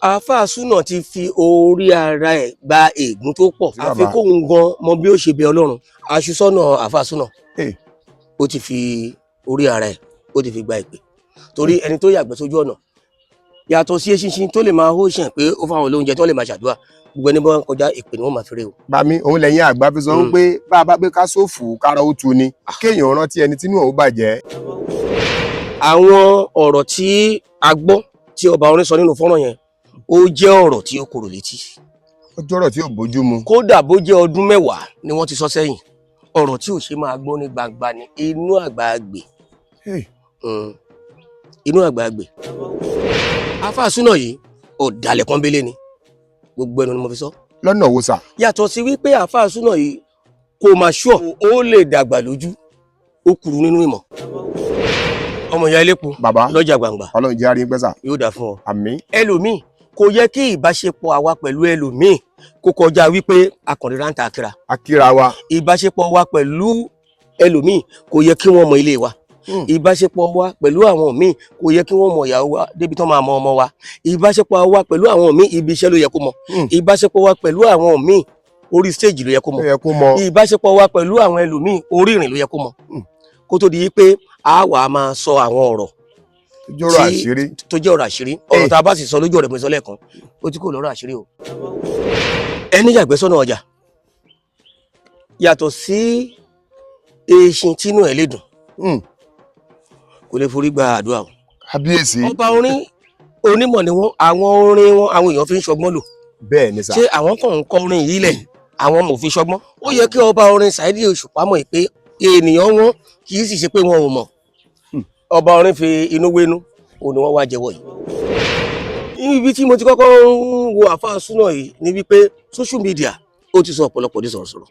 Àáfàá súnà ti fi orí ara ẹ̀ gba ègún tó pọ̀. Sí, bàbá. Àfi kóun gan mọ bí ó ṣe bẹ Ọlọ́run aṣùsọ́nà àáfàá súnà. Ó ti fi orí ara ẹ̀, ó ti fi gba ìpè, torí ẹni tó yàgbẹ́ sójú ọ̀nà, yàtọ̀ sí eṣinṣin tó lè máa hó ṣàn pé ó fáwọn olóúnjẹ tó lè máa ṣàdúrà, gbogbo ẹni bá ń kọjá, ìpè ni wọ́n máa fi rè o. Bàmí, òun lẹ́yìn àgbà fi sọ wípé bá a bá gbé ká sófù kára ó tu ni, kéèyàn rántí ẹni tínú òun bàjẹ́. Àwọn ọ̀rọ̀ tí a gbọ́ tí ọba orin sọ nínú fọ́nrán yẹn, ó jẹ́ ọ̀rọ̀ tí ó korò létí. Ó jọ́rọ̀ tí ò bójú mu. Kódà bó jẹ́ ọdún 10 ni wọ́n ti sọ sẹ́yìn, ọ̀rọ̀ tí ò ṣe máa gbọ́ ní gbangba ni. Inú àgbà gbè. Inú àgbà gbè. Àáfàá súnà yìí, ọ̀dàlẹ̀ pọ́nbélé ni, gbogbo ẹnu ni mo fi sọ. Lọ́nà wo sà? Yàtọ̀ sí wípé àáfàá súnà yìí kò máa ṣọ́, ó lè dàgbà lójú, ó kúrú nínú ìmọ̀. Ọmọ ìyá elépo Bàbá. lọ́jà gbangba. Ọlọ́run jẹ́ àárín pẹ́sà. Yóò dà fún ọ. Àmín. Ẹlòmíì, kò yẹ kí ìbáṣepọ̀ àwa pẹ̀lú ẹlòmíì kó kọjá wípé akọ̀rin ráńtà akíra. Akíra wa. Ìbáṣepọ̀ wa pẹ̀lú ẹlòmíì, kò yẹ kí wọ́n mọ ilé wa. Ìbáṣepọ̀ wa pẹ̀lú àwọn míì, kò yẹ kí wọ́n mọ ìyàwó wa débi tán máa mọ ọmọ wa. Ìbáṣepọ̀ wa pẹ̀lú àwọn míì, ibi iṣẹ́ ló yẹ kó mọ. Ìbáṣepọ̀ wa pẹ̀lú àwọn míì, orí stage ló yẹ kó mọ. Ó yẹ kó mọ. Ìbáṣepọ̀ wa pẹ̀lú àwọn ẹlòmíì, orí ìrìn ló yẹ kó mọ, kó tó di pé a wà máa sọ àwọn ọ̀rọ̀ Jọ́rọ̀ àṣírí. tó jẹ́ ọ̀rọ̀ àṣírí. Ọ̀rọ̀ tá a bá sì sọ lójú ọ̀rẹ́, mi sọ lẹ́ẹ̀kan, ó ti kó lọ́rọ̀ àṣírí o. Ẹni yàgbẹ́ sọ́nà ọjà, yàtọ̀ sí eṣin tínú ẹ̀ lè dùn, kò lè forí gba àdúrà o. Kábíyèsí. Ọba orin, onímọ̀ ni wọ́n. Àwọn orin wọn, àwọn èèyàn fi ń ṣọgbọ́n lò. Bẹ́ẹ̀ ni sà. Ṣé àwọn kan ń kọ orin yìí lẹ̀, àwọn ọmọ òfin ṣọgbọ́n? Ó yẹ kí ọba orin Saheed Òṣùpá mọ̀ pé ènìyàn wọn kì í sì ṣe pé wọn ò mọ̀. Ọba orin fi inú wénú, òun ni wọ́n wá jẹ́wọ́ yìí. Ibi tí mo ti kọ́kọ́ ń wo àáfàá súnà yìí ni wípé social media, ó ti sọ ọ̀pọ̀lọpọ̀ ní sọ̀rọ̀sọ̀rọ̀.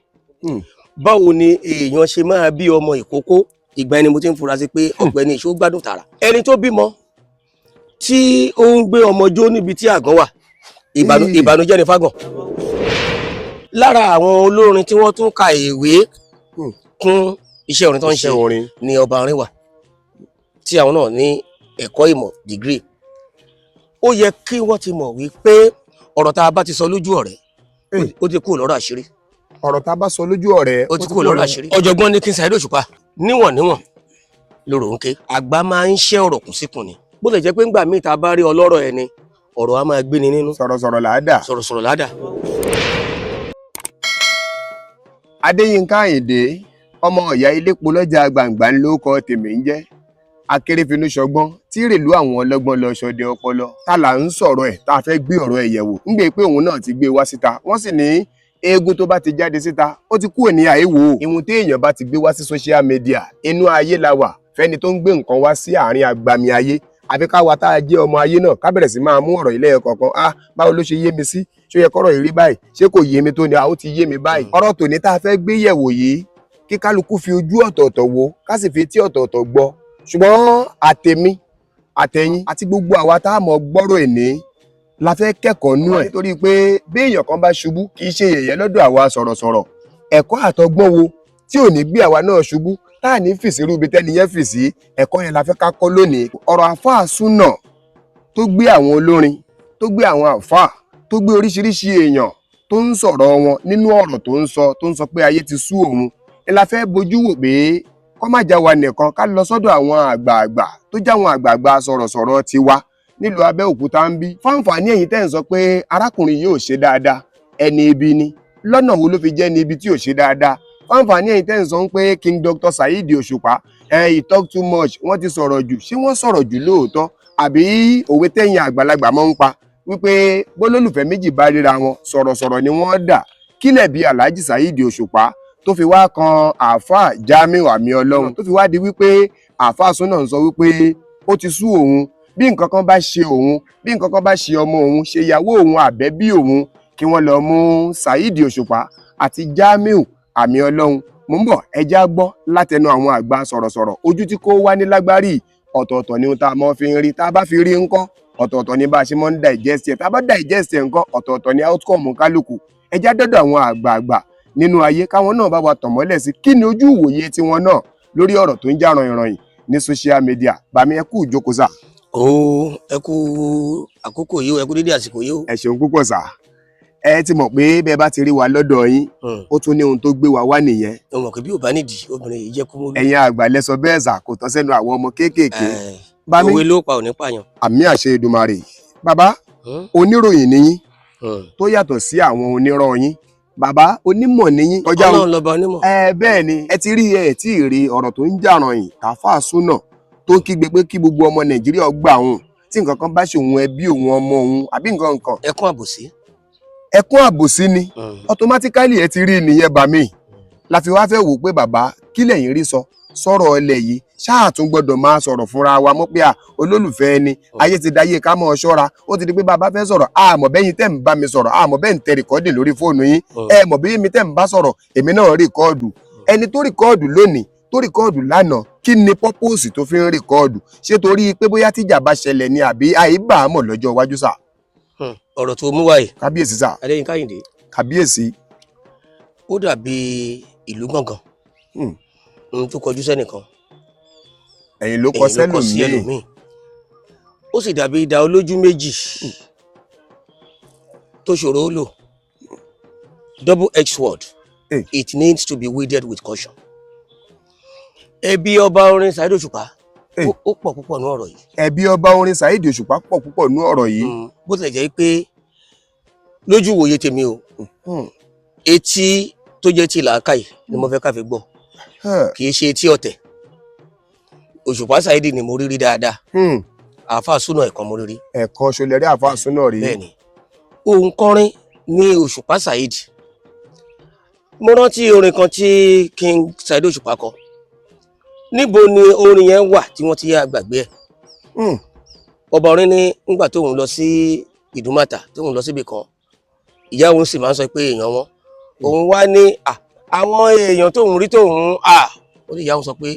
Báwo ni èèyàn ṣe máa bí ọmọ ìkókó? Ìgbà ẹni mo ti ń fura sí pé ọ̀gbẹ́ni ìṣó gbádùn tààrà. Ẹni tó bímọ tí ó ń gbé ọmọ jó níbi tí àgàn wà, ìbànújẹ́ ni fágàn. Lára àwọn olórin tí wọ́n tún ka ìwé kún iṣẹ́ orin tó ń ṣe Iṣẹ́ orin. ni ọba orin wà, tí àwọn náà ní ẹ̀kọ́ ìmọ̀, degree. Ó yẹ kí wọ́n ti mọ̀ wípé ọ̀rọ̀ tá a bá ti sọ lójú ọ̀rẹ́, ó ti kúrò lọ́rọ̀ àṣírí. Ọ̀rọ̀ tá a bá sọ lójú ọ̀rẹ́, Ó ti kúrò lọ́rọ̀ àṣírí. Ọ̀jọ̀gbọ́n ní King Saheed Òṣùpá. Níwọ̀n níwọ̀n lóró ń ké. Àgbà máa ń ṣẹ́ ọ̀rọ̀ kùn síkùn ni. Bó lè jẹ́ pé ńgbà míì tá a bá rí ọlọ́rọ̀ ẹni, ọ̀rọ̀ á máa gbéni nínú. Sọ̀rọ̀sọ̀rọ̀ là á dà. Sọ̀rọ̀sọ̀rọ̀ ládà. Adéyínká Àyìndé, ọmọ ìyá ilépo lọ́jà gbàǹgbà ń ló kọ tèmi ń jẹ́ akérèfínú ṣọgbọ́n tí rèlú àwọn ọlọ́gbọ́n lọ ṣọdẹ ọpọlọ. Ta là ń sọ̀rọ̀ ẹ̀ tá a fẹ́ gbé ọ̀rọ̀ ẹ̀ yẹ̀wò ń gbé pé òun náà ti gbé wá síta? Wọ́n sì ní eégún tó bá ti jáde síta, ó ti kúrò ní àìwò. Ìhun tí èèyàn bá ti gbé wá sí social media, inú ayé la wà. Fẹ́ni tó ń gbé nǹkan wá sí àárín agbami ayé, àfi káwa tá a jẹ́ ọmọ ayé náà ká bẹ̀rẹ̀ sí máa mú ọ̀rọ̀ ilé ẹ̀ kọ̀ọ̀kan. Ah, báwo ló ṣe yé mi sí? Ṣó yẹ kọ́rọ̀ yìí rí báyìí? Ṣé kò yé mi tó ni? A ó ti yé mi báyìí. Ọ̀rọ̀ tòní tá a fẹ́ gbé yẹ̀wò yìí, kí kálukú fi ojú ọ̀tọ̀ọ̀tọ̀ wò, ká sì fi etí ọ̀tọ̀ọ̀tọ̀ gbọ́. Ṣùgbọ́n àtèmi, àtẹ̀yin àti gbogbo àwa tá a mọ̀ gbọ́rọ̀ ẹ̀ní la fẹ́ kẹ́kọ̀ọ́ nú ẹ̀, nítorí pé bí èèyàn kan bá ṣubú, kì í ṣe yẹ̀yẹ́ lọ́dọ̀ àwa sọ̀rọ̀sọ̀rọ̀. Ẹ̀kọ́ àtọgbọ́n wo tí ò ní gbé àwa náà ṣubú, tá à ní fìsí irú ibi tẹ́ni yẹn fì sí? Ẹ̀kọ́ yẹn la fẹ́ ká kọ́ lónìí. Ọ̀rọ̀ àfáà súnà tó gbé àwọn olórin, tó gbé àwọn àfáà, tó gbé oríṣiríṣi èèyàn tó ń sọ̀rọ̀ wọn nínú ọ̀rọ̀ tó ń sọ, tó ń sọ pé ayé ti sú òun ẹ, la fẹ́ bójú wò pé kọ́ má já wa nìkan, ká lọ sọ́dọ̀ àwọn àgbààgbà tó jáwọn àgbààgbà sọ̀rọ̀sọ̀rọ̀ tiwa nílùú Abẹ́òkúta ń bí. Fáǹfààní ẹ̀yin tẹ́ ń sọ pé arákùnrin yìí ò ṣe dáadáa, ẹni ibi ni, lọ́nà wo ló fi jẹ́ ní ibi tí ò ṣe dáadáa? Fáǹfààní ẹ̀yin tẹ́ ń sọ pé King Dr. Saheed Òṣùpá ẹ, he talk too much, wọ́n ti sọ̀rọ̀ jù, ṣé wọ́n sọ̀rọ̀ jù lóòótọ́? Àbí òwe tẹ́yìn àgbàlagbà máa ń pa wípé bólólùfẹ́ méjì bá ríra wọn, sọ̀rọ̀sọ̀rọ̀ ni wọ́n dà? Kílẹ̀ bí Alhaji Saheed Òṣùpá tó fi wá kan àáfàá Jamiu Àmì Ọlọ́run, tó fi wá di wípé àáfàá súnà ń sọ wípé ó ti sú òun, bí nǹkan kan bá ṣe òun, bí nǹkan kan bá ṣe ọmọ òun, ṣe ìyàwó òun, àbẹ́bí òun, kí wọ́n lọ mú Saheed Òṣùpá àti Jamiu Àmì Ọlọ́run. Mò ń bọ̀, ẹja gbọ́ látẹnu àwọn àgbà sọ̀rọ̀sọ̀rọ̀. Ojú tí kò wá ní lágbárí ọ̀tọ̀ọ̀tọ̀ ni ohun tá a mọ́ fi ń rí. Tá a bá fi rí ńkọ́, ọ̀tọ̀ọ̀tọ̀ ni bá a ṣe mọ́ ń digest ẹ̀. Tá a bá digest ẹ̀ ńkọ́, ọ̀tọ̀ọ̀tọ̀ ni outcome kálukú. Ẹja dọ́dọ̀ àwọn àgbààgbà nínú ayé, káwọn náà bá wa tàn mọ́lẹ̀ sí kí ni ojú ìwòye tiwọn náà lórí ọ̀rọ̀ tó ń jà rànyìnrànyìn ní social media. Bàmí, ẹ kú ìjókòó sà. Ó ẹ kú àkókò yìí o, ẹ kú dédé àsìkò yìí o. Ẹ ṣeun púpọ̀ sà. Ẹ ti mọ̀ pé bẹ́ẹ̀ bá ti rí wa lọ́dọ̀ yín, ó tún ní ohun tó gbé wa wá nìyẹn. Mo mọ̀ pé bí ò bá nídìí, obìnrin yìí jẹ́ kúmólú. Ẹ̀yin àgbà lẹ sọ bẹ́ẹ̀ sà, kò tán sẹ́nu àwọn ọmọ kéékèèké. Bá mi. Òwe ló pa òní pààyàn. Àmì àṣẹ Èdùmàrè. Bàbá, oníròyìn nìyín tó yàtọ̀ sí àwọn onírọ̀ yín. Bàbá, onímọ̀ nìyín kọjá o. Ọlọ́run lọ́ba onímọ̀. Ẹ bẹ́ẹ̀ ni, ẹ ti rí, ẹ tí ì rí ọ̀rọ̀ tó ń jà rànyìn tàfà súnà tó ń kígbe pé kí gbogbo ọmọ Nàìjíríà gbà òun tí nǹkan kan bá ṣe òun, ẹbí òun, ọmọ òun àbí nǹkan kan. Ẹkún àbòsí. Ẹkún àbòsí ni. Automatically ẹ ti rí nìyẹn. Bà mí la fi wá fẹ́ wò pé bàbá, kí lẹ̀yin rí sọ sọ̀rọ̀ ọlẹ̀ yìí? Ṣáà tún gbọ́dọ̀ máa sọ̀rọ̀ fúnra wa mọ́ pé à olólùfẹ́ ẹni ayé ti dayé ká mọ́ ọ ṣọ́ra. Ó ti di pé bàbá fẹ́ sọ̀rọ̀, àmọ́ bẹ́yìn tẹ́ ń bá mi sọ̀rọ̀, àmọ́ bẹ́ẹ̀ ń tẹ record lórí fóònù yín. Ẹ mọ̀ bí mi tẹ́ ń bá sọ̀rọ̀, èmi náà record. Ẹni tó record lónìí, tó record lánàá, kí ni purpose tó fi ń record? Ṣé torí pé bóyá tíjà bá ṣẹlẹ̀ ni àbí àìbá mọ̀ lọ́jọ́ iwájú sà? Ọ̀rọ̀ tó mú wáyé. Kábíyèsí sà. Adéyínká Àyìndé. Kábíyèsí. Ó dàbí ìlú gángan. Ohun tó kọjú sẹ́nìkan, ẹ̀yìn ló kọ ẹ̀yìn ló kọ sí sẹ́lòmíì. ẹlòmíì. Ó sì dàbí idà olójú méjì tó ṣòro ó lò, double edged sword. It needs to be wielded with caution. Ẹbí ọba orin Saheed Òṣùpá ó pọ̀ púpọ̀ ní ọ̀rọ̀ yìí. Ẹbí ọba orin Saheed Òṣùpá pọ̀ púpọ̀ ní ọ̀rọ̀ yìí. Bó tilẹ̀ jẹ́ pé lójú ìwòye tèmi o, etí tó jẹ́ ti làákàyè ni mo fẹ́ ká fi gbọ́, kì í ṣe etí ọ̀tẹ̀. Òṣùpá Saheed ni mo rí rí dáadáa. Àáfàá súnà ẹ̀kan mo rí rí. Ẹ̀kan ṣolẹ́rí àfa súnà rí. Bẹ́ẹ̀ ni, òun kọrin ní Òṣùpá Saheed. Mo rántí orin kan tí King Saheed Òṣùpá kọ. Níbo ni orin yẹn wà tí wọ́n ti yá gbàgbé ẹ̀? Ọba orin ní nígbà tóun lọ sí Ìdúmàtà, tóun lọ síbi kan, ìyá òun sì máa ń sọ pé èèyàn wọn òun wá ní à àwọn èèyàn tóun rí tóun à ó ní ìyá òun sọ pé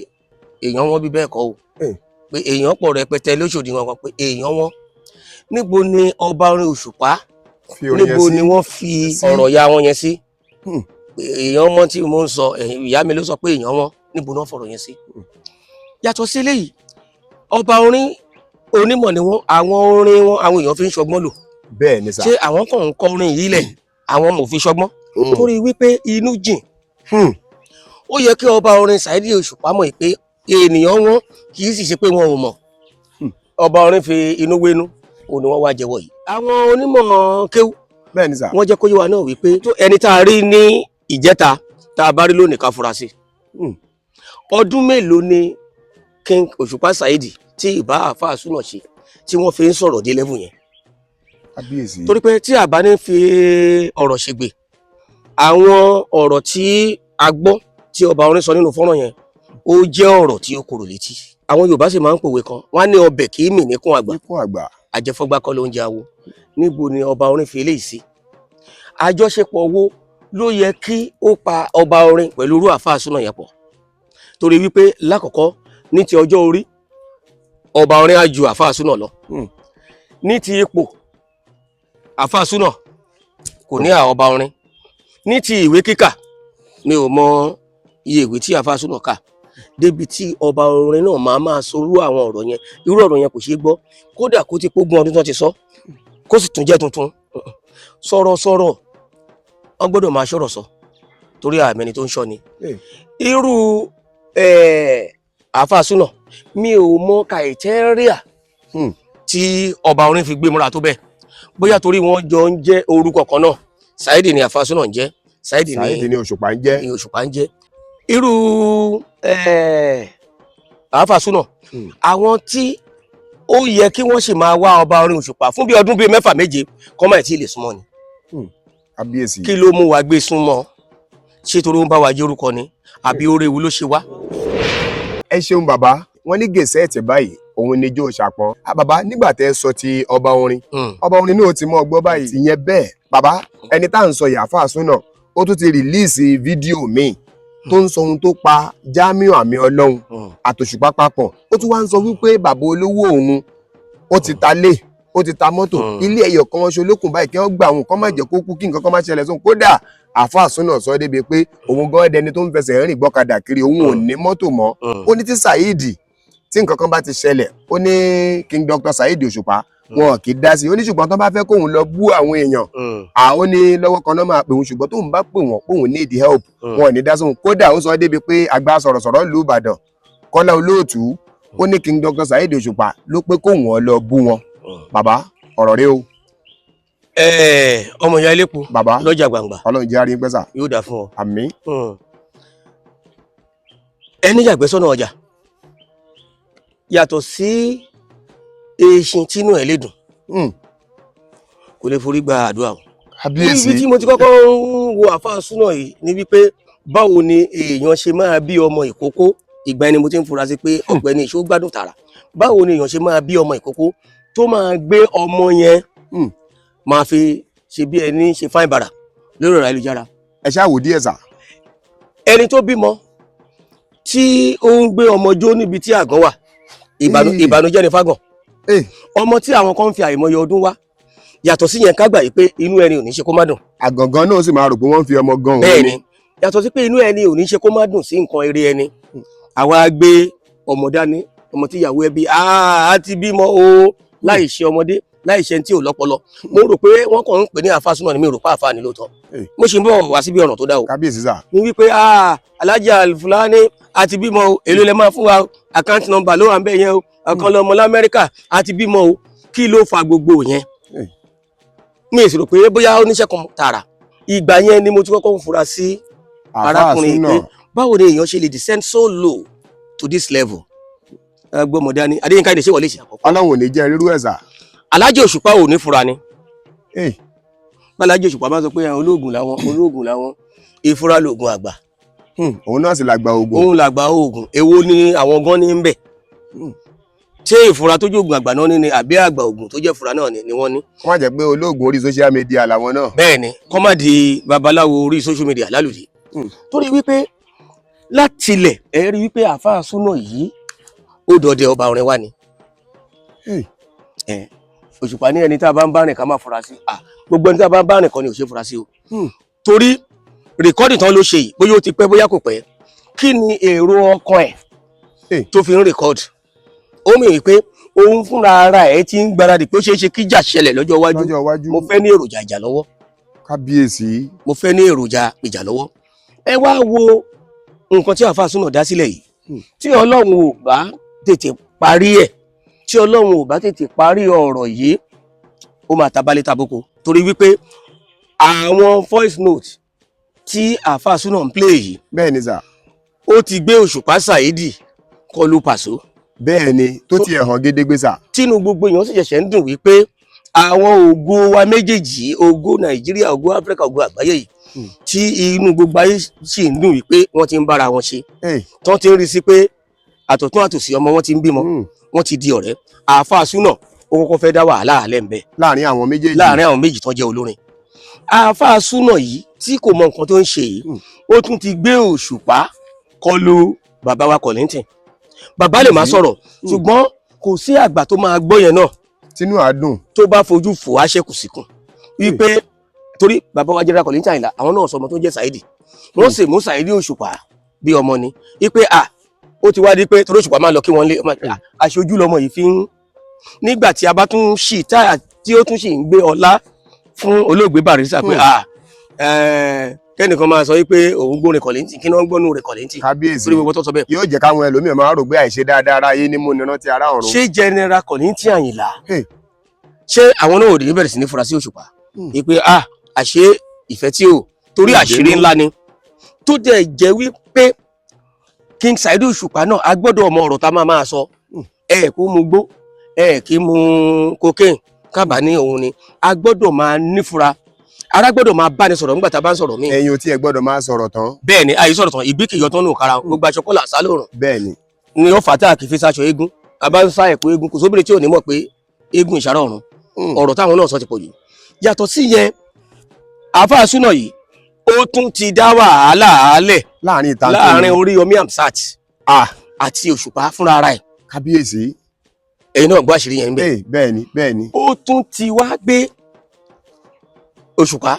èèyàn wọn bí bẹ́ẹ̀ kọ́ o, pé èèyàn pọ̀ rẹpẹtẹ lóṣòdì wọn kan, pé èèyàn wọn. Níbo ni ọba orin Òṣùpá fi orin yẹn níbo sí? ni wọ́n fi Sí. ọ̀rọ̀ ya wọn yẹn sí? Pé èèyàn wọn tí mo ń sọ, ẹ̀yìn ìyá mi ló sọ pé èèyàn wọn, níbo ni wọ́n fọ̀rọ̀ yẹn sí? Yàtọ̀ sí eléyìí, ọba orin onímọ̀ ni wọ́n. Àwọn orin wọn, àwọn èèyàn fi ń ṣọgbọ́n lò. Bẹ́ẹ̀ ni sà. Ṣé àwọn kan ń kọ orin yìí lẹ̀, àwọn ọmọ òfin ṣọgbọ́n? Torí wípé inú jìn. Ó yẹ kí ọba orin Saheed Òṣùpá mọ̀ pé ènìyàn wọn, kì í sì ṣe pé wọn ò mọ̀. Ọba orin fi inú wénú, òun ni wọ́n wá jẹ́wọ́ yìí. Àwọn onímọ̀ kéwú, Bẹ́ẹ̀ ni sà. wọ́n jẹ́ kó yé wa náà wípé tó ẹni tá a rí ní ìjẹta, tá a bá rí lónìí, ká fura sí. Ọdún mélòó ni King Òṣùpá Saheed tí ìbá àáfàá súnà ṣe tí wọ́n fi ń sọ̀rọ̀ dé level yẹn? Kábíyèsí. Torí pé tí a bá ní fi ọ̀rọ̀ ṣègbè, àwọn ọ̀rọ̀ tí a gbọ́ tí ọba orin sọ nínú fọ́nrán yẹn, ó jẹ́ ọ̀rọ̀ tí ó korò létí. Àwọn Yorùbá sì máa ń pòwe kan, wọ́n á ní ọbẹ̀ kì í mì níkùn àgbà. Níkùn àgbà. Àjẹfọ́gbá kọ́ ló ń jẹ awo. Níbo ni ọba orin fi eléyìí sí? Àjọṣepọ̀ wo ló yẹ kí ó pa ọba orin pẹ̀lú irú àáfàá súnà yẹn pọ̀? Torí wípé lákọ̀ọ́kọ́, ní ti ọjọ́ orí, ọba orin á ju àáfàá súnà lọ. Ní ti ipò, àáfàá súnà kò ní à ọba orin. Ní ti ìwé kíkà, mi ò mọ iye ìwé tí àáfàá súnà kà débi tí ọba orin náà máa máa sọ irú àwọn ọ̀rọ̀ yẹn. Irú ọ̀rọ̀ yẹn kò ṣeé gbọ́, kódà kó ti pógún ọdún tó ti sọ, kó sì tún jẹ́ tuntun. Sọ̀rọ̀sọ̀rọ̀, wọ́n gbọ́dọ̀ máa ṣọ̀rọ̀ sọ torí àmẹ́ni tó ń ṣọ́ ni. Irú àáfàá súnà, mi ò mọ criteria tí ọba orin fi gbé múra tó bẹ́ẹ̀, bóyá torí wọ́n jọ ń jẹ́ orúkọ kan náà. Saheed ni àáfàá súnà ń jẹ́, Saheed ni Saheed ni Òṣùpá ń jẹ́. Ni Òṣùpá ń jẹ́. Irú àáfàá súnà, àwọn tí ó yẹ kí wọ́n sì máa wá ọba orin Òṣùpá fún bí ọdún bíi 6 7 kọ́ máa tí ì lè súnmọ́ ni. Kábíyèsí. Kí ló mú wa gbé súnmọ́? Ṣé torí ó ń bá wa jẹ́ orúkọ ni, àbí oore wo ló ṣe wá? Ẹ ṣeun bàbá. Wọn ní gẹ̀ẹ́sẹ̀tì báyìí òun ni ijó ṣàpọ́n. Ah, bàbá, nígbà tẹ́ ẹ sọ ti ọba orin, ọba orin náà ti mọ ọgbọ́n báyìí tìyẹn. Bẹ́ẹ̀ bàbá, ẹni tá à ń sọ yàáfà súnà, ó tún ti release fídíò míì tó ń sọ ohun tó pa Jamiu Àmì Ọlọ́run àtòṣùpá papọ̀. Ó tún wá ń sọ wípé bàbá olówó òun, ó ti ta lé, ó ti ta mọ́tò, ilé ẹyọ kan ṣo lókun báyìí, kí wọ́n gbà òun kọ́ má jẹ́ kó kú, kí nǹkan kan má ṣẹlẹ̀ sóhun. Kódà àáfàá súnà sọ débi pé òun gan dẹni tó ń fẹsẹ̀ rìn gbọ́kadà kiri, òun ò ní mọ́tò mọ́. Ó ní tí Saheed Tí nǹkan kan bá ti ṣẹlẹ̀, ó ní King Dr. Saheed Òṣùpá wọn kì í dá sí i. Ó ní ṣùgbọ́n tó bá fẹ́ kóun lọ bú àwọn èèyàn, àwọn ní lọ́wọ́ kan náà máa pè òun, ṣùgbọ́n tóun bá pè wọ́n póun need help, wọn ò ní dá sóhun. Kódà ó sọ débi pé àgbà sọ̀rọ̀sọ̀rọ̀ ìlú Ìbàdàn, Kọ́lá Olóòtú, ó ní King Dr. Saheed Òṣùpá ló pé kóun ó lọ bú wọn. Bàbá, ọ̀rọ̀ rẹ o. Ọmọ ìyá elépo Bàbá. lọ́jà gbangba. Ọlọ́run jẹ́ àárín pẹ́sà. Yóò dà fún ọ. Àmín. Ẹni yàgbẹ́ sọ́nà ọjà, yàtọ̀ sí eṣin tínú ẹ̀ lè dùn, kò lè forí gba àdúrà o. Kábíyèsí. Ibi tí mo ti kọ́kọ́ ń wo àfáà súnà yìí ni wípé báwo ni èèyàn ṣe máa bí ọmọ ìkókó? Ìgbà ẹni mo ti ń fura sí pé ọ̀gbẹ́ni ìṣó gbádùn tààrà. Báwo ni èèyàn ṣe máa bí ọmọ ìkókó tó máa gbé ọmọ yẹn máa fi ṣe bí ẹni ṣe fáìn bàrà lórí ọ̀rọ̀ ayélujára? Ẹ ṣáà wò díẹ̀ sà. Ẹni tó bímọ tí ó ń gbé ọmọ jó níbi tí àgàn wà, ìbànújẹ́ ni fágàn. Ọmọ tí àwọn kan ń fi àìmọye ọdún wá. Yàtọ̀ sí yẹn, ká gbà yìí pé inú ẹni ò ní ṣe kó má dùn. Àgàngán náà sì máa rò pé wọ́n ń fi ọmọ gan òun. Bẹ́ẹ̀ ni, yàtọ̀ sí pé inú ẹni ò ní ṣe kó má dùn sí nǹkan eré ẹni, àwa gbé ọmọ dání, ọmọ tí ìyàwó ẹbí á ti bímọ o, láì ṣe ọmọdé, láì ṣe ẹni tí ò lọ́pọlọ. Mo rò pé wọ́n kàn ń pè ní àfa súnà ni, mi ò rò pé àfa ni lóòótọ́. Mo ṣì ń bọ̀ wá síbi ọ̀nà tó dá o. Kábíyèsí sà. Ní wípé Alájà Fúlàní àti bímọ o, èló lẹ máa fún wa? Account number ló wà ń bẹ̀ yẹn o. Ọ̀kan lọmọ lamẹ́ríkà àti bímọ o. Kí ló fa gbogbo yẹn? Mi ì sì rò pé bóyá oníṣẹ́ kan tààrà. Ìgbà yẹn ni mo ti kọ́kọ́ ń fura sí Àfáà arákùnrin súnà. Pé báwo ni èèyàn ṣe lè descend so low to this level? Gbọ́mọdé ni Adéyínká ìdè ṣé wọlé ṣe àkọ́kọ́. Ọlọ́run ò ní jẹ́ rírú ẹ̀ sà. Alájì Òṣùpá ò ní fura ni. Bálájì Òṣùpá bá sọ pé àwọn olóògùn làwọn, olóògùn làwọn, ìfura lóògùn àgbà. Òun náà sì làgbà ogun. Òun làgbà oògùn. Èwo ni àwọn gan ní ń bẹ̀? Ṣé ìfura tó jóògùn àgbà náà ní ni, àbí àgbà oògùn tó jẹ́ ìfura náà ni wọ́n ní? Kó má jẹ́ pé olóògùn orí social media làwọn náà. Bẹ́ẹ̀ ni, kọ́ má di babaláwo orí social media lálùdí. Torí wípé látilẹ̀ ẹ rí wípé àáfàá súnà yìí, ó dọdẹ ọba orin wa ni. Ẹ Òṣùpá ní ẹni tá a bá ń bá rìn ká má fura sí. Gbogbo ẹni tá a bá ń bá rìn kan ni ò ṣe fura sí o. Torí record tán ló ṣe yìí, bóyá ó ti pẹ́, bóyá kò pẹ́, kí ni èrò ọkàn ẹ̀ tó fi ń record? Ó mì wípé òun fúnra ara ẹ̀ ti ń gbáradì pé ó ṣeé ṣe kíjà ṣẹlẹ̀ lọ́jọ́ iwájú. Lọ́jọ́ iwájú. Mo fẹ́ ní èròjà ìjà lọ́wọ́. Kábíyèsí. Mo fẹ́ ní èròjà ìjà lọ́wọ́. Ẹ wá wo nǹkan tí àáfàá súnà dá sílẹ̀ yìí. Tí Ọlọ́run ò bá tètè parí ẹ̀, tí Ọlọ́run ò bá tètè parí ọ̀rọ̀ yìí, ó máa tabalẹ̀ taboko, torí wípé àwọn voice note tí àáfàá súnà ń play yìí, Bẹ́ẹ̀ ni sà. ó ti gbé Òṣùpá Saheed kọlu Pàṣọ. Bẹ́ẹ̀ ni, tó tiẹ̀ hàn gédégbé sà. Tínú gbogbo èèyàn sì ṣẹ̀ṣẹ̀ ń dùn wípé àwọn ògo wa méjèèjì, ògo Nàìjíríà, ògo Áfíríkà, ògo àgbáyé yìí, tí inú gbogbo ayé sì ń dùn wípé wọ́n ti ń bára wọn ṣe, tán ti ń rí sí pé àtọ̀tún àtòsí ọmọ wọn ti ń bímọ, wọ́n ti di ọ̀rẹ́. Àáfàá súnà ó kọ́kọ́ fẹ́ dá wàhálà àlẹ́ ń bẹ Láàrin àwọn méjèèjì. Láàrin àwọn méjì tán jẹ́ olórin. Àáfàá súnà yìí tí kò mọ nǹkan tó ń ṣe yìí, ó tún ti gbé Òṣùpá kọlu bàbá wa Kollington. Bàbá lè má sọ̀rọ̀, ṣùgbọ́n kò sí àgbà tó máa gbọ́ yẹn náà Tínú àádùn. tó bá fojú fò á ṣẹ́kù síkùn wípé torí bàbá wa General Kollington Àyìnlá, àwọn náà sọ ọmọ tó ń jẹ́ Saheed, wọ́n sì mú Saheed Òṣùpá bí ọmọ ni, wípé à ó ti wá di pé torí Òṣùpá máa lọ kí wọ́n lé ọmọ, aṣojú lọmọ yìí fi ń nígbà tí a bá tún ṣì tá tí ó tún ṣì ń gbé ọlá fún olóògbé Barrister pé à kẹ́nìkan máa sọ wípé òun gbórin Kollington, kí ni wọ́n gbọ́nú rẹ̀ Kollington? Kábíyèsí. Torí gbogbo tó sọ bẹ́ẹ̀. Yóò jẹ́ káwọn ẹlòmíràn máa rò pé àìṣe dáadáa ara ayé ní mú ni rántí ará ọ̀run. Ṣé General Kollington Àyìnlá, Hey. ṣé àwọn náà ò ní bẹ̀rẹ̀ sí ní fura sí Òṣùpá wípé ah, àṣé ìfẹ́ tí ò torí àṣírí ńlá ni, tó dẹ̀ jẹ́ wípé King Saheed Òṣùpá náà a gbọ́dọ̀ mọ ọ̀rọ̀ tá a máa máa sọ. Ẹ kó mu gbó, ẹ kí mu cocaine kábà ní òun ni a gbọ́dọ̀ máa nífura, ara gbọ́dọ̀ máa bá ní sọ̀rọ̀ nígbà tá a bá ń sọ̀rọ̀ míì. Ẹ̀yin ò tí ẹ gbọ́dọ̀ máa sọ̀rọ̀ tán. Bẹ́ẹ̀ ni, àyè sọ̀rọ̀ tán, ìgbín kì í yọ tán nù kára, gbogbo aṣọ kọ́là sálòrùn. Bẹ́ẹ̀ ni. Ni ó fà tá a kì í fi sáṣọ eégún, a bá ń sá ẹ̀kọ́ eégún, kò sóbìnrin tí ò ní mọ̀ pé eégún ìṣàrọ̀ ọ̀run. Ọ̀rọ̀ táwọn náà sọ ti pọ̀ jù. Yàtọ̀ sí yẹn, àáfàá súnà yìí, ó tún ti dá wàhálà álẹ̀ Láàrin ìta. láàrin Oríyọmí Hamzat àti Òṣùpá fúnra ara ẹ̀. Kábíyèsí. Ẹ̀yin náà gbọ́ àṣírí yẹn ń bẹ̀. Ee, bẹ́ẹ̀ ni, bẹ́ẹ̀ ni. Ó tún ti wá gbé Òṣùpá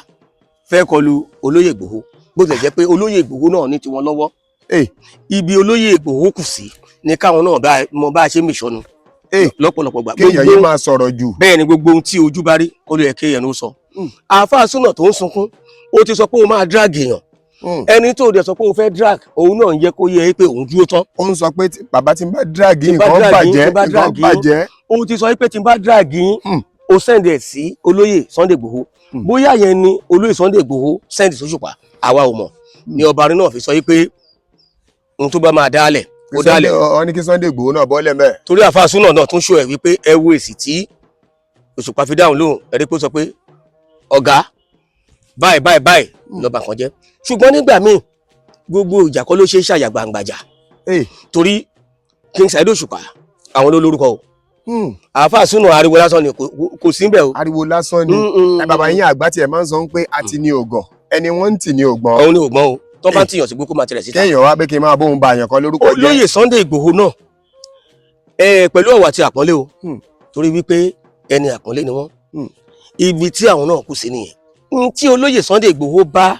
fẹ́ kọlu olóyè Ìgbòho, bó tilẹ̀ jẹ́ pé olóyè Ìgbòho náà ní tiwọn lọ́wọ́. Ibi olóyè Ìgbòho kù sí Ní káwọn náà bá mọ bá a ṣe ń mìṣọ́nu lọ́pọ̀lọpọ̀ gbà. Kéèyàn yìí máa sọ̀rọ̀ jù. Bẹ́ẹ̀ ni, gbogbo ohun tí ojú bá rí kó ló yẹ kéèyàn ló sọ. Àáfàá súnà tó ń sunkún, ó ti sọ pé òun máa drag èèyàn. Ẹni tó dẹ̀ sọ pé òun fẹ́ drag, òun náà ń jẹ́ kó yẹ pé òun dúró tán. Ó ń sọ pé bàbá tí ń bá drag Tí n bá nǹkan drag yín, bàjẹ́, tí n bá nǹkan drag yín. bàjẹ́. Ó ti sọ pé tí n bá drag yín, ó send ẹ̀ sí olóyè Sunday Igboho. Bóyá yẹn ni olóyè Sunday Igboho send sóṣùpá, àwa ò mọ̀. Ni ọba arin náà fi sọ pé ohun tó bá máa dálẹ̀ ó dálẹ̀. Ọ ní kí Sunday Igboho náà bọ́lẹ̀ mẹ́. Torí àáfàá súnà náà tún ṣó ẹ̀ wípé ẹ wo èsì tí Òṣùpá fi dáhùn lóhùn, ẹ̀rí pé ó sọ pé ọ̀gá báyìí báyìí báyìí lọ́ba kan jẹ́. Ṣùgbọ́n nígbà míì, gbogbo ìjà kọ́ ló ṣe é ṣàyà gbàǹgbàjà, torí King Saheed Òṣùpá, àwọn ló lórúkọ o. Àáfàá súnà, ariwo lásán ni, kò sí níbẹ̀ o. Ariwo lásán ni. Ẹ bàbá yín àgbà tiẹ̀ máa ń sọ pé a ti ní ògàn, ẹni wọ́n ń tì ní ògbọ́n. Òun ni ògbọ́n o, tó bá ń tìyàn sí gbókó máa tirẹ̀ síta. Kéèyàn wá pé kí n máa bóun ba àyàn kan lórúkọ jẹ́. Olóyè Sunday Igboho náà ẹ pẹ̀lú ọ̀wọ̀ àti àpọ́nlé o, torí wípé ẹni àpọ́nlé ni wọ́n. Ibi tí àwọn náà kù sí nìyẹn n tí olóyè Sunday Igboho bá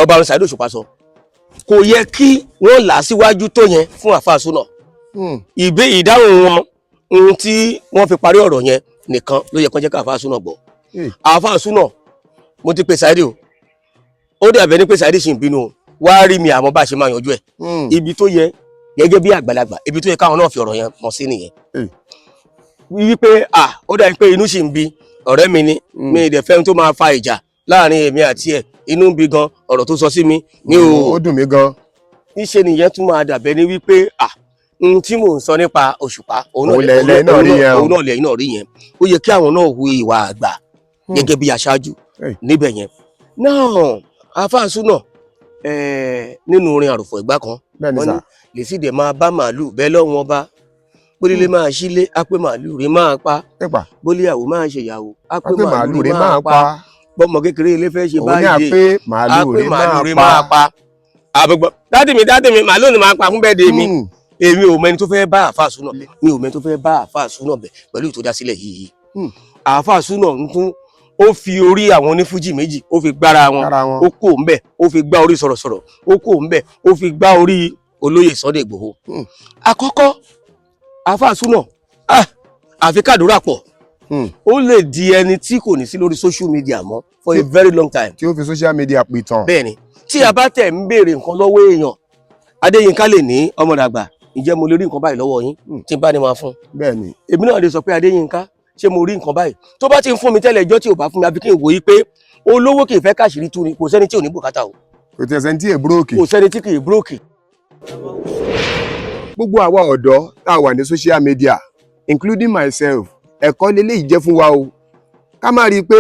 ọba Saheed Òṣùpá sọ, kò yẹ kí wọ́n là á síwájú tó yẹn fún àáfàá súnà. Ìbé ìdáhùn wọn, ohun tí wọ́n fi parí ọ̀rọ̀ yẹn nìkan ló yẹ kó jẹ́ ká àáfàá súnà gbọ́. Àáfàá súnà, mo ti pe Saheed o, ó dàbẹ̀ ní pé Saheed sì ń bínú o, wá rí mi, àmọ́ bá a ṣe máa yanjú ẹ̀. Ibi tó yẹ gẹ́gẹ́ bí àgbàlagbà, ibi tó yẹ káwọn náà fi ọ̀rọ̀ yẹn mọ̀ sí nìyẹn, wípé à ó dàbí pé inú sì ń bí ọ̀rẹ́ mi ni. Mi ì dẹ̀ fẹ́ ohun tó máa fa ìjà láàrin èmi àti ẹ̀. Inú ń bí gan, ọ̀rọ̀ tó sọ sí mi mi ò Ó dùn mí gan. Níṣe nìyẹn tún máa dàbẹ́ ní wípé à n tí mò ń sọ nípa Òṣùpá, òun Òun lẹ̀ náà rí yẹn o. Òun náà lẹ́yìn náà rí yẹn. Ó yẹ kí àwọn náà hu ìwà àgbà gẹ́gẹ́ bí aṣáájú níbẹ̀ yẹn náà. Àfáàsù náà, nínú orin àròfọ̀ ìgbà kan, Bẹ́ẹ̀ ni wọ́n sà. ní lèsì dẹ̀ máa bá màálù bẹ́ẹ̀ lọ́wọ́n ọba, bólílé máa sílé á pé màálù rí máa pa, Pípa. bólíyàwó máa ṣèyàwó á pé Á pé màálù rẹ̀ máa pa. Bọ́mọ kékeré ilé fẹ́ ṣe Òun ní à báyìí pé á màálù pé rẹ̀ màálù rí máa máa pa. pa. Àbẹ̀gbọ́ daddy mi, daddy mi, màálù ni máa pa fún birthday mi. Èmi ò mẹni tó fẹ́ bá àáfàá súnà, mi ò mẹni tó fẹ́ bá àáfàá súnà bẹ̀ pẹ̀lú ìtòdásílẹ̀ yìí. Àáfàá súnà ń tún ó fi orí àwọn onífújì méjì, ó fi gbára wọn. Lára wọn. Ó kò ń bẹ̀, ó fi gbá orí sọ̀rọ̀sọ̀rọ̀, ó kò ń bẹ̀, ó fi gbá orí olóyè Sunday Igboho. Àkọ́kọ́, àáfàá súnà, ah, àfi kàdúrà pọ̀. Ó lè di ẹni tí kò ní sí lórí social media mọ́ for a very long time. Tí ó fi social media pìtàn. Bẹ́ẹ̀ni, tí a bá tẹ̀ ń béèrè nǹkan lọ́wọ́ èèyàn, Adéyínká lè ní ọmọdàgbà, ǹjẹ́ mo lè rí nǹkan báyìí lọ́wọ́ yín? Tí n bá ní máa fún, Bẹ́ẹ̀ ni. èmi náà lè sọ pé Adéyínká, ṣé mo rí nǹkan báyìí? Tó bá ti ń fún mi tẹ́lẹ̀, ẹjọ́ tí ò bá fún mi, àbí kí n wò yí pé olówó kì í fẹ́ káṣírí tú ni. Kò sẹ́ni tí ò ní bùkátà o. Kò tí ẹ sẹ́ni tí è broke. Kò sẹ́ni tí kì í broke. Gbogbo àwa ọ̀dọ́ tá a wà ní social media, including myself, ẹ̀kọ́ leléyìí jẹ́ fún wa o. Ká má rí i pé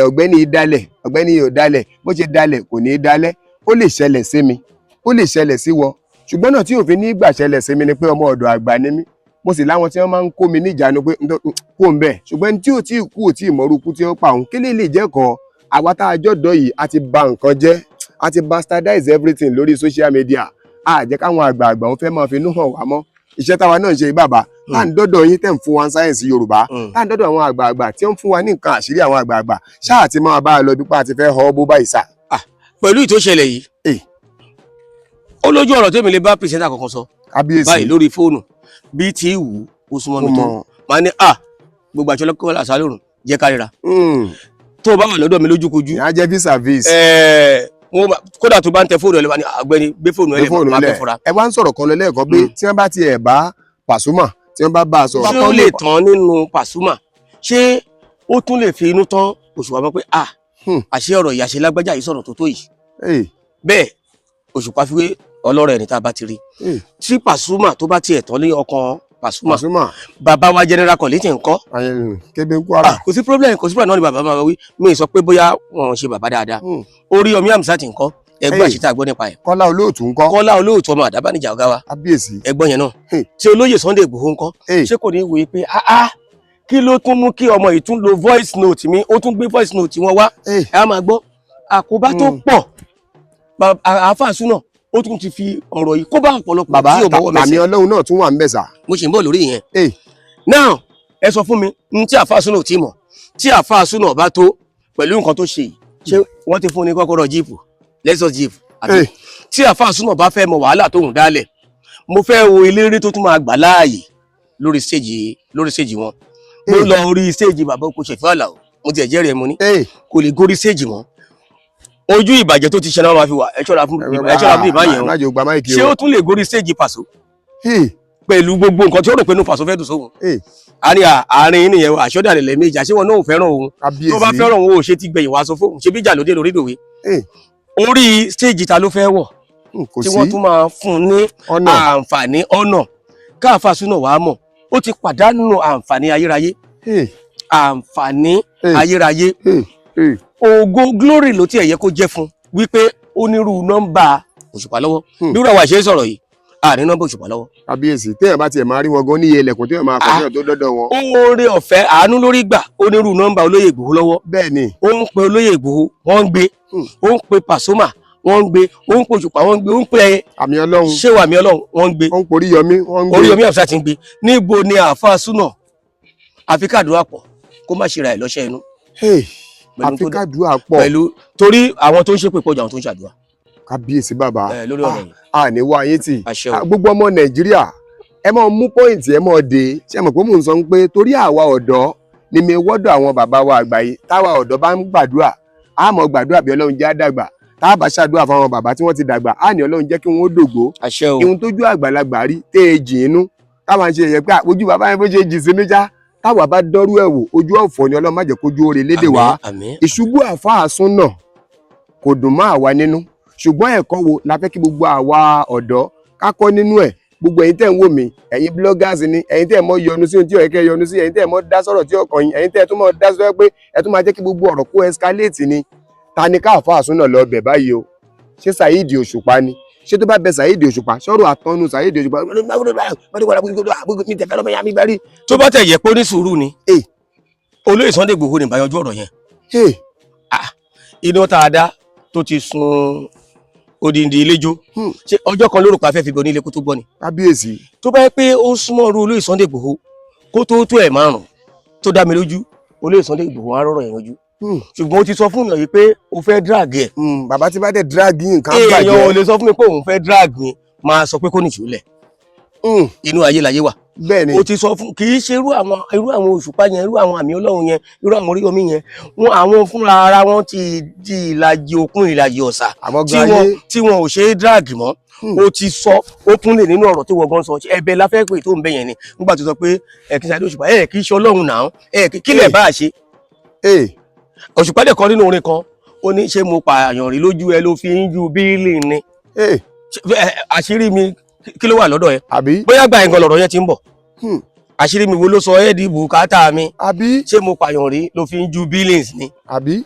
ọ̀gbẹ́ni yìí dalẹ̀, ọ̀gbẹ́ni yìí ò dalẹ̀, bó ṣe dalẹ̀ kò ní í dalẹ̀. Ó lè ṣẹlẹ̀ sí mi, ó lè ṣẹlẹ̀ sí wọ, ṣùgbọ́n náà tí òfin ní gbà ṣẹlẹ̀ sí mi ni pé ọmọ ọ̀dọ̀ àgbà ni mí, mo sì láwọn tí wọ́n máa ń kó mi níjàánu pé kó ń bẹ̀. Ṣùgbọ́n tí ò tí ì kú ò tí ì mọ̀rú ikú tí ó pa òun. Kí lè lè jẹ́ kọ́ àwa tá a jọ́dọ̀ yìí? A ti ba nǹkan jẹ́, a ti bastardize everything lórí social media. A jẹ́ káwọn àgbààgbà wọn fẹ́ máa finú hàn wá mọ́. Iṣẹ́ táwa náà ń ṣe, bàbá, tá à ń dọ́dọ̀ yín tẹ̀ ń fún wa ní sáyẹ̀nsì Yorùbá, tá à ń dọ́dọ̀ àwọn àgbààgbà tí ó ń fún wa ní nǹkan àṣírí àwọn àgbààgbà, ṣáà ti máa bá a lọ bí pa àti fẹ́ họ bó báyìí sà. Pẹ̀lú ìtòṣẹlẹ̀ yìí, ó lójú ọ̀rọ̀ tèmi lè bá presenter kankan sọ Kábíyèsí. báyìí lórí fóònù, bí tí wù ú ó súnmọ́ mi tó, Mo mọ̀. máa ní à gbogbo àṣọ lọ́kọ́ làṣà lórùn jẹ́ ká ríra. Tó o bá wà lọ́dọ̀ mi lójúkojú, Ìyá jẹ́ vis a vis. Kódà tó bá ń tẹ fóònù ẹ lọ́wọ́ ní àgbẹ̀ni, gbé fóònù ẹ Gbé lẹ̀, fóònù máa lẹ̀. fẹ́ fura. Ẹ wá ń sọ̀rọ̀ kan lọ lẹ́ẹ̀kan pé tí wọ́n bá tiẹ̀ bá Pàṣúmà, tí wọ́n bá bá a sọ̀rọ̀. Ṣé ó lè tán nínú Pàṣúmà? Ṣé ó tún lè fi inú tán Òṣùpá mọ́ pé à àṣé ọ̀rọ̀ ìyàṣẹ lágbájá yìí sọ̀rọ̀ tó tó yìí? Bẹ́ẹ̀ Òṣùpá fi wé ọlọ́rọ̀ ẹni tá a bá ti rí. Tí Pàṣúmà tó bá tiẹ̀ tán ní ọkàn Pàṣúmà, Pàṣúmà. bàbá wa General Kollington ńkọ́? Kébé ń Kwara. Ah, kò sí problem, kò sí problem náà ni bàbá máa wí. Mi sọ pé bóyá wọn ṣe bàbá dáadáa. Oríyọmí Hamzat ńkọ́? Ẹgbẹ́ àṣetà gbọ́ nípa ẹ̀. Kọ́lá Olóòtú ńkọ́? Kọ́lá Olóòtú, ọmọ Àdábánijà, ọ̀gá wa. Kábíyèsí. Ẹgbọ́n yẹn náà. Tí olóyè Sunday Igboho ńkọ́? Ṣé kò ní wòye pé ah ah, kí ló tún mú kí ọmọ yìí tún lo voice note mi, ó tún gbé voice note wọn wá? Ẹ á máa gbọ́ àkóbá tó pọ̀. Àáfàá súnà, ó tún ti fi ọ̀rọ̀ yìí kó bá ọ̀pọ̀lọpọ̀ Bàbá tí ò bọ́wọ́ tàmí mẹsẹ̀. Ọlọ́run náà tún wà ń bẹ̀ sà. Mo sì ń bọ̀ lórí ìyẹn. Now, ẹ sọ fún mi n tí àáfàá súnà ò tí mọ̀. Tí àáfàá súnà bá tó pẹ̀lú nǹkan tó ṣe yìí, ṣé wọ́n ti fún ní kọ́kọ́rọ́ jeep, Lexus jeep, àbí? Tí àáfàá súnà bá fẹ́ mọ wàhálà tóun dálẹ̀. Mo fẹ́ wo eléré tó tún máa gbà láàyè lórí stage wọn. Mo lọ orí stage bàbá oko Ṣẹ̀fíù Àlàó, mo tiẹ̀ jẹ́rìí ẹ̀, mo ní kò lè gorí stage mọ́. Ojú ìbàjẹ́ tó ti ṣe náà máa fi wà. Ẹ ṣọ́ra fún ìbá yẹn o. Má jò gba mic Ṣé o. ó tún lè gorí stage Pàṣọ Hey, pẹ̀lú gbogbo nǹkan tí ó rò pé inú Pàṣọ fẹ́ dùn sóhun? Hey. Àárín àárín yín nìyẹn o. Àṣọdà lẹ̀ méjì, àṣewọ̀n náà ò fẹ́ràn òun? Kábíyèsí. Tó bá fẹ́ràn òun, ò ṣe ti gbẹ̀yìn wá sọ fóun ṣe bí ìjà lóde lórí ìdòwe. Hey. Orí stage ta ló fẹ́ wọ̀ Kò tí sí wọ́n tún máa fún un ní ọ̀nà. àǹfààní ọ̀nà káàfà súnà wàá mọ̀ ó ti pàdánù àǹfààní ayérayé. Hey, Àǹfààní Hey. ayérayé. Hey, hey. Ògo glory ló tiẹ̀ yẹ kó jẹ́ fún wípé ó nírú nọ́mbà Òṣùpá lọ́wọ́. Bí wúrà wà ṣe é sọ̀rọ̀ yìí, àní nọ́mbà Òṣùpá lọ́wọ́. Kábíyèsí, téèyàn bá tiẹ̀ máa rí wọn gan, níye ilẹ̀kùn téèyàn máa kọ̀ Ah. téèyàn tó dọ́dọ̀ wọn. Oore ọ̀fẹ́ àánú lórí gbà, ó nírú nọ́mbà olóyè Ìgbòho lọ́wọ́. Bẹ́ẹ̀ ni. Ó ń pe olóyè Ìgbòho, wọ́n ń gbé. Ó ń pe Pasuma, wọ́n ń gbé. Ó ń pe Òṣùpá, wọ́n ń gbé. Ó ń pe Àmì Ọlọ́run. Ṣéwà mi Ọlọ́run, wọ́n ń gbé. Wọ́n ń porí yọmí, wọ́n ń gbé. Oríyọmí Hamzat ti ń gbé. Níbo ni àáfàá súnà? Àfi kàdúrà pọ̀ kó má ṣe ra ẹ̀ lọ́ṣẹ́ inú. Hey, Pẹ̀lú àfi kádùá pọ̀. Pẹ̀lú torí àwọn tó ń ṣépè pọ̀ ju àwọn tó ń ṣàdúrà. Kábíyèsí bàbá. Ẹ lórí ọ̀rọ̀ yìí. A ní wá yín tì. Àṣẹ o. Ah, gbogbo ọmọ Nàìjíríà, ẹ máa mú point, ẹ máa dé. Ṣé mọ̀ pé mò ń sọ pé torí àwa ọ̀dọ́ ni mi wọ́dọ̀ àwọn bàbá wa àgbà yìí. Táwa ọ̀dọ́ bá ń gbàdúrà, á mọ̀ gbàdúrà bí Ọlọ́run jẹ́ á dàgbà. Tá a bá ṣàdúrà fáwọn bàbá tí wọ́n ti dàgbà, á ní Ọlọ́run jẹ́ kí wọ́n dògbó. Àṣẹ o. Ihun tójú àgbàlagbà rí tẹ́ ẹ jì inú táwa ń ṣe yẹ pé ojú bàbá yẹn bó ṣe jì sínú já, táwa bá dọ́rú ẹ̀ wò, ojú ọ̀fọ̀ ni. Ọlọ́run má jẹ́ kójú oore lédè wá. Àmín. Ìṣubú àfáà súnà kò dùn mọ́ àwa nínú, ṣùgbọ́n ẹ̀kọ́ wo la fẹ́ kí gbogbo àwa ọ̀dọ́ ká kọ́ nínú ẹ̀? Gbogbo ẹ̀yin tẹ́ ń wò mí, ẹ̀yin bloggers ni, ẹ̀yin tẹ́ ẹ̀ mọ́ yọnu sí ohun tí ó yẹ kẹ́ yọnu sí, ẹ̀yin tẹ́ ẹ̀ mọ́ dá sọ̀rọ̀ tí ọkàn yín, ẹ̀yin tẹ́ ẹ̀ tún mọ́ dá sọ̀rọ̀ pé ẹ̀ tún máa jẹ́ kí gbogbo ọ̀rọ̀ kó escalate ni. Ta ni káàfáà súnà lọ bẹ̀ báyìí o? Ṣé Saheed Òṣùpá ni? Ṣé tó bá bẹ Saheed Òṣùpá, sọ̀rọ̀ àtọ́nu Saheed Òṣùpá? Tó bá tẹ̀ yẹ pé ó ní sùúrù ni, Eh. olóyè Sunday Igboho ní ìbáyanjú ọ̀rọ̀ yẹn. Hey, Iná tá a dá tó ti sun odindi ilé jó, ṣé ọjọ́ kan lórúkọ afẹ́ fi bọ nílé kó tó gbọ́ ni? Kábíyèsí. Tó bá yẹ pé ó súnmọ́ ọrú olóyè Sunday Igboho kó tó tó ẹ̀ márùn tó dá mi lójú, olóyè Sunday Igboho á rọrọ̀ yẹn yanjú. Ṣùgbọ́n ó ti sọ fún èèyàn yìí pé ó fẹ́ drag ẹ̀. Bàbá tí bá dẹ̀ drag nǹkan Èèyàn ò bàjẹ́. lè sọ fún mi pé òun fẹ́ drag mi, máa sọ pé kó nìṣó lẹ̀. Inú ayé láyé wà. Bẹ́ẹ̀ ni. Ó ti sọ fún, kì í ṣe irú àwọn Òṣùpá yẹn, irú àwọn àmì Ọlọ́run yẹn, irú àwọn Oríyọmí yẹn, wọn àwọn fúnra ara wọn ti di ìlàjì òkun, ìlàjì ọ̀sà Àmọ́ tí gan wọn ayé. tí wọn ò ṣe é drag mọ́. Ó ti sọ ó tún lè nínú ọ̀rọ̀ tí wọ́n gan sọ. Ẹ̀bẹ̀ la fẹ́ pè tó ń bẹ yẹn ni nígbà tó sọ pé ẹ kì í ṣe Òṣùpá, ẹ kì í ṣe Ọlọ́run náà, ẹ kí lẹ̀ bá a ṣe. Ee. Òṣùpá dẹ̀ kọ nínú orin kan, ó ní ṣé mo pààyàn rí lójú ẹ ló fi ń ju bíìlì ni? Ee. Àṣírí mi kí ló wà lọ́dọ̀ ẹ? Àbí. Bóyá gba nǹkan lọ̀rọ̀ yẹn ti ń bọ̀. Àṣírí mi wo ló sọ ẹ́ di bùkátà mi? Àbí. Ṣé mo pààyàn rí ló fi ń ju billions ni? Àbí.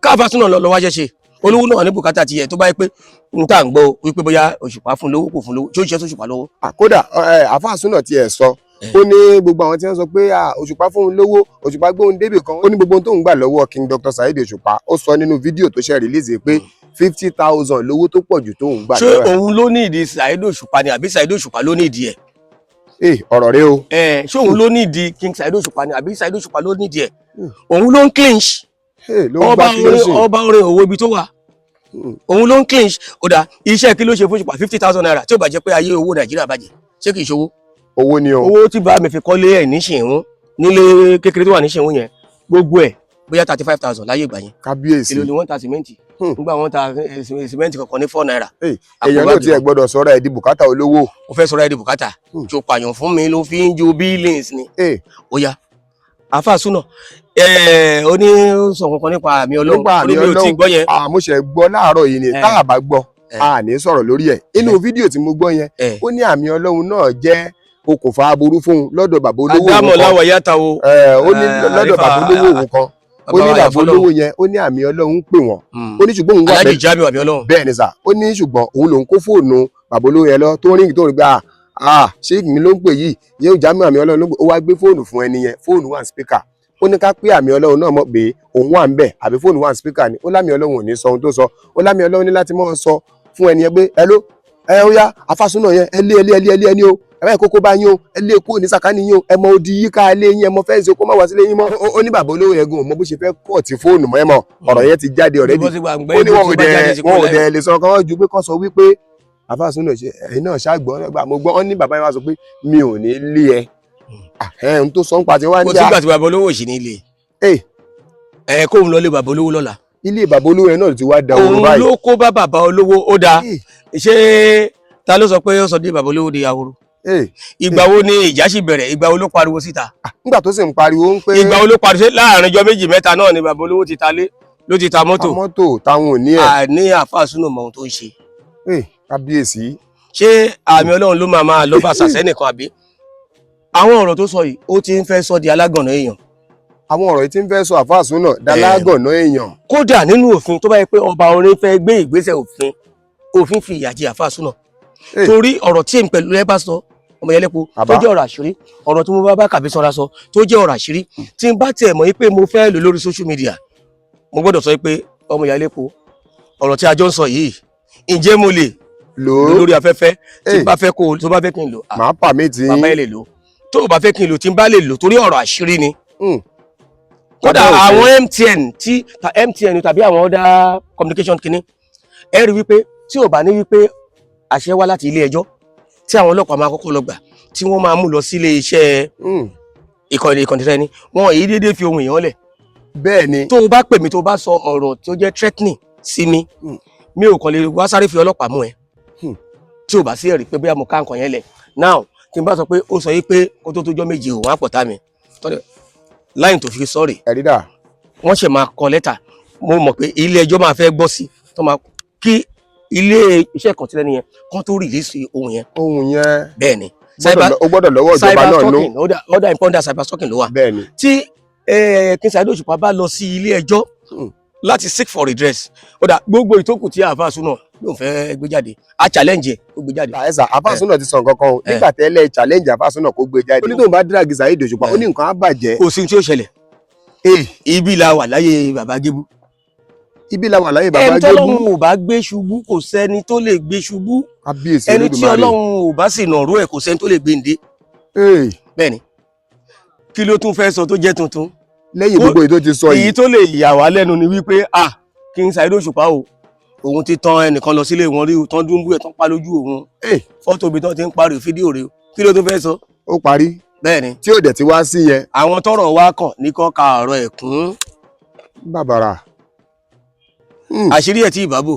Káfá súnà lọ wáṣẹ ṣe olówó náà ní bùkátà ti yẹ. Tó bá yẹ pé n tá à ń gbọ́ wípé bóyá Òṣùpá fún lówó, kò fún lówó, tí ó ṣiṣẹ́ sóṣùpá lọ́wọ́. Ah, kódà ẹ àfáà súnà tiẹ̀ sọ, ó ní gbogbo àwọn tí wọ́n sọ pé ah, Òṣùpá fóun lówó, Òṣùpá gbóhùn débì kan, ó ní gbogbo ohun tóun gbà lọ́wọ́ King Dr. Saheed Òṣùpá, ó sọ nínú fídíò tó ṣe release pé 50,000 lówó tó pọ̀ jù tóun gbà Ṣé lọ́wọ́ ẹ̀. òun ló ní ìdí Saheed Òṣùpá ni àbí Saheed Òṣùpá ló ní ìdí ẹ̀? Ee, ọ̀rọ̀ rẹ o. Ẹ ṣé òun ló ní ìdí King Saheed Òṣùpá ni àbí Saheed Òṣùpá ló ní ìdí ẹ̀? Òun ló ń clinch. Ee, ló ń Ọba gbá kí ló orin ṣe. Ọba orin òwò ibi tó wà, òun ló ń clinch. Ó dà, iṣẹ́ kí ló ṣe fún Òṣùpá? ₦50,000, tí ó bá jẹ́ pé ayé owó Nàìjíríà bàjẹ́, ṣé kì í ṣòwò? Owó ni o. Owó tí bá mi fi kọ́lé ẹ̀ níṣìín, nílé kékeré tó wà níṣìín yẹn, gbogbo ẹ̀ bóyá 35,000 láyé ìgbà yẹn. Kábíyèsí. Èlò ni wọ́n ta sìmẹ́ǹtì nígbà wọ́n ta sìmẹ́ǹtì kọ̀ọ̀kan ní ₦4? Ee, èèyàn náà tiẹ̀ gbọ́dọ̀ sọ̀rọ̀ ẹ̀ di bùkátà olówó. Ó fẹ́ sọ̀rọ̀ ẹ̀ di bùkátà. Tó pààyàn fún mi ló fi ń ju billions ni? Ee. Ó yá, àáfàá súnà ẹ̀ ó ní sọ kankan nípa àmì Ọlọ́run. Nípa àmì Ó ní mi ò tí ì Ọlọ́run. gbọ́ yẹn. Àmúṣe gbọ́ láàárọ̀ yìí ni. Tá a bá gbọ́, a ní sọ̀rọ̀ lórí ẹ̀. Inú fídíò tí mo gbọ́ yẹn, ó ní àmì Ọlọ́run náà jẹ́ okùnfà aburú fún un lọ́dọ̀ bàbá olówó òun Ádámọ̀ kan. láwọ̀ yàtà o. Ó ní lọ́dọ̀ bàbá olówó òun kan, ó ní bàbá olówó yẹn, ó ní àmì Ọlọ́run pè wọ́n, ó ní ṣùgbọ́n òun wà Alájì pẹ̀lú Jamiu àmì Ọlọ́run. Bẹ́ẹ̀ ni sà. Ó ní ṣùgbọ́n òun lòun kó fóònù bàbá olówó yẹn lọ, tó ring, tó ring gbà, ah, ṣé mi ló ń pè yìí? Yóò Jamiu àmì Ọlọ́run ló ń pè. Ó wá gbé fóònù fún ẹni yẹn, fóònù wà ní speaker. Ó ní ká pé àmì Ọlọ́run náà mọ̀ pé òun wà ń bẹ̀ àbí fóònù wà ní speaker ni. Ó lámì Ọlọ́run ò ní sọ ohun tó sọ. Ó lámì Ọlọ́run ní láti mọ́ ọ sọ fún ẹni yẹn pé ẹ ló ẹ ó yá, afásúnà yẹn, ẹ lé, ẹ lé, ẹ lé, ẹ lé ẹni o, ẹ báyìí kókó bá yín o, ẹ lé kúrò ní sàkání yín o, ẹ mọ odi yíká ilé yín, ẹ mọ fẹ́ǹsì o, kó má wá sílé yín mọ́. Ó ní bàbá olówó yẹn gan ò mọ bó ṣe fẹ́ cut fóònù mọ́. Ẹ mọ ọ̀rọ̀ yẹn ti jáde already. Ó ní wọn ò dẹ̀ lè sọ kán ju pé kán sọ wípé Àfáà Súnà, ṣe ẹ̀yin náà ṣàgbọ́n gbà? Mo gbọ́ wọn ní bàbá yẹn wá sọ pé mi ò ní lé ẹ. Ẹ̀ ń tó sọ ń pa ti wá Kò ní sígbà tí bàbá olówó sì ní ilé. Ẹ kóun lọ lé bàbá olówó lọ́la. Ilé bàbá olówó yẹn náà ti wá da òun Òun báyìí. ló kó bá bàbá olówó, ó dáa. Ṣé ta ló sọ pé ó sọ dé bàbá olówó di ahoro? Ìgbà wo ni ìjà sì bẹ̀rẹ̀? Ìgbà wo ló pariwo síta? Nígbà tó sì ń pariwo ń pé Ìgbà wo ló pariwo? Ṣé láàrin ọjọ́ 2 mẹ́ta náà ni bàbá olówó ti ta lé, ló ti ta mọ́tò? Mọ́tò táwọn ò ní ẹ̀. Àní Àfáà Súnà mọ ohun tó ń ṣe. Kábíyèsí. Ṣé àmì Ọlọ́run ló máa máa lọ bá sàṣẹ́ nìkan, àbí àwọn ọ̀rọ̀ tó sọ yìí, ó ti ń fẹ́ sọ di alágànná èèyàn? Àwọn ọ̀rọ̀ yìí tí ń fẹ́ sọ Àfáà Súnà dalágànná èèyàn. Kódà nínú òfin, tó bá yẹ pé ọba orin fẹ́ gbé ìgbésẹ̀ òfin, òfin fi ìyà jẹ Àfáà Súnà. Torí ọ̀rọ̀ tí èmi pẹ̀lú ẹ bá sọ, ọmọ yẹlẹ́po, tó Bàbá. jẹ́ ọ̀rọ̀ àṣírí, ọ̀rọ̀ tí mo bá bá Kàbí Sanra sọ tó jẹ́ ọ̀rọ̀ àṣírí, tí n bá tiẹ̀ mọ̀ pé mo fẹ́ lò lórí social media, mo gbọ́dọ̀ sọ pé ọmọ yẹlẹ́po, ọ̀rọ̀ tí a jọ ń sọ yìí, ǹjẹ́ mo lè lò lò ó lórí afẹ́fẹ́? Tí n Ee. bá fẹ́ kó o, tó bá fẹ́ kí n lò, ah, Màá pàmì tí bàbá ẹ lè lò. Tó o bá fẹ́ kí n lò, tí n bá lè lò, torí ọ̀rọ̀ àṣírí ni. Kódà Lábẹ́ òfin. àwọn MTN tí ta MTN tàbí àwọn other communication kìíní, ẹ rí wípé tí ò bá ní wípé àṣẹ wá láti ilé ẹjọ́, tí àwọn ọlọ́pàá máa kọ́kọ́ lọ gbà, tí wọ́n máa mú lọ sílé iṣẹ́ ìkànnì rẹ ni wọn èyí déédéé fi ohun èèyàn lẹ̀. Bẹ́ẹ̀ ni. Tó o bá pè mí, tó o bá sọ ọ̀rọ̀ tí ó jẹ́ threatening sí mi, mi ò kàn lè wá sáré fi ọlọ́pàá mú ẹ tí ò bá sí ẹ̀rí pé bóyá mo ká nǹkan yẹn lẹ̀. Now, tí n bá sọ pé ó sọ yìí pé kó tó tójọ́ 7 òun á pọ̀ tá mi láyìn tó fi sọ́ọ̀rì, Ẹ̀rí dà. Wọ́n ṣe máa kọ lẹ́tà. Mo mọ̀ pé ilé ẹjọ́ máa fẹ́ gbọ́ sí tó máa kí ilé iṣẹ́ kan sílẹ̀ nìyẹn kán tó release ohun yẹn. Ohun yẹn. Bẹ́ẹ̀ ni. Ó gbọ́dọ̀ lọ́wọ́ ìjọba Cyber náà nú. stalking, order impound, cyber stalking ló wà. Bẹ́ẹ̀ ni. Tí King Saheed Òṣùpá bá lọ sí ilé ẹjọ́ láti seek for redress, ó dà gbogbo ìtókù tí Àáfàá Súnà ló ń fẹ́ gbé jáde, a challenge ẹ̀ kó gbé jáde. Ẹ̀sà, Àfáà Súnà ti sọ nǹkan kan o. Nígbà tẹ́lẹ̀ challenge Àfáà Súnà kó gbé jáde, ó ní tóun bá drag Saheed Òṣùpá, ó ní nǹkan á bàjẹ́. Kò sí ohun tí ó ṣẹlẹ̀. Ibi la wà láyé bàbá Gébú. Ibi la wà láyé bàbá Ẹni Gébú. tọ́lọ́run ò bá gbé ṣubú, kò sẹ́ni tó lè gbé ṣubú. Kábíyèsí Ẹni tí Olódùmarè. Ọlọ́run ò bá sì nàró ẹ̀, kò sẹ́ni tó lè gbé ǹdé. Bẹ́ẹ̀ ni. Kí ló tún fẹ́ sọ tó jẹ́ tuntun Lẹ́yìn gbogbo èyí tó ti sọ èyí yìí? tó lè yà wá lẹ́nu ni wípé, ah, King Saheed Òṣùpá o, òun ti tan ẹnìkan lọ sílé wọn rí o, tán dúnbú ẹ̀, tán pa lójú òun. Fọ́tò ibi tán ti ń parí fídíò rẹ o. Kí ló tún fẹ́ sọ? Ó parí. Bẹ́ẹ̀ ni. Tí ò dẹ̀ ti wá sí yẹn. Àwọn tọ́rọ̀ wá kàn ní kán ka ọ̀rọ̀ ẹ̀ kún. Bàbàrà. Àṣírí ẹ̀ tí ìbábò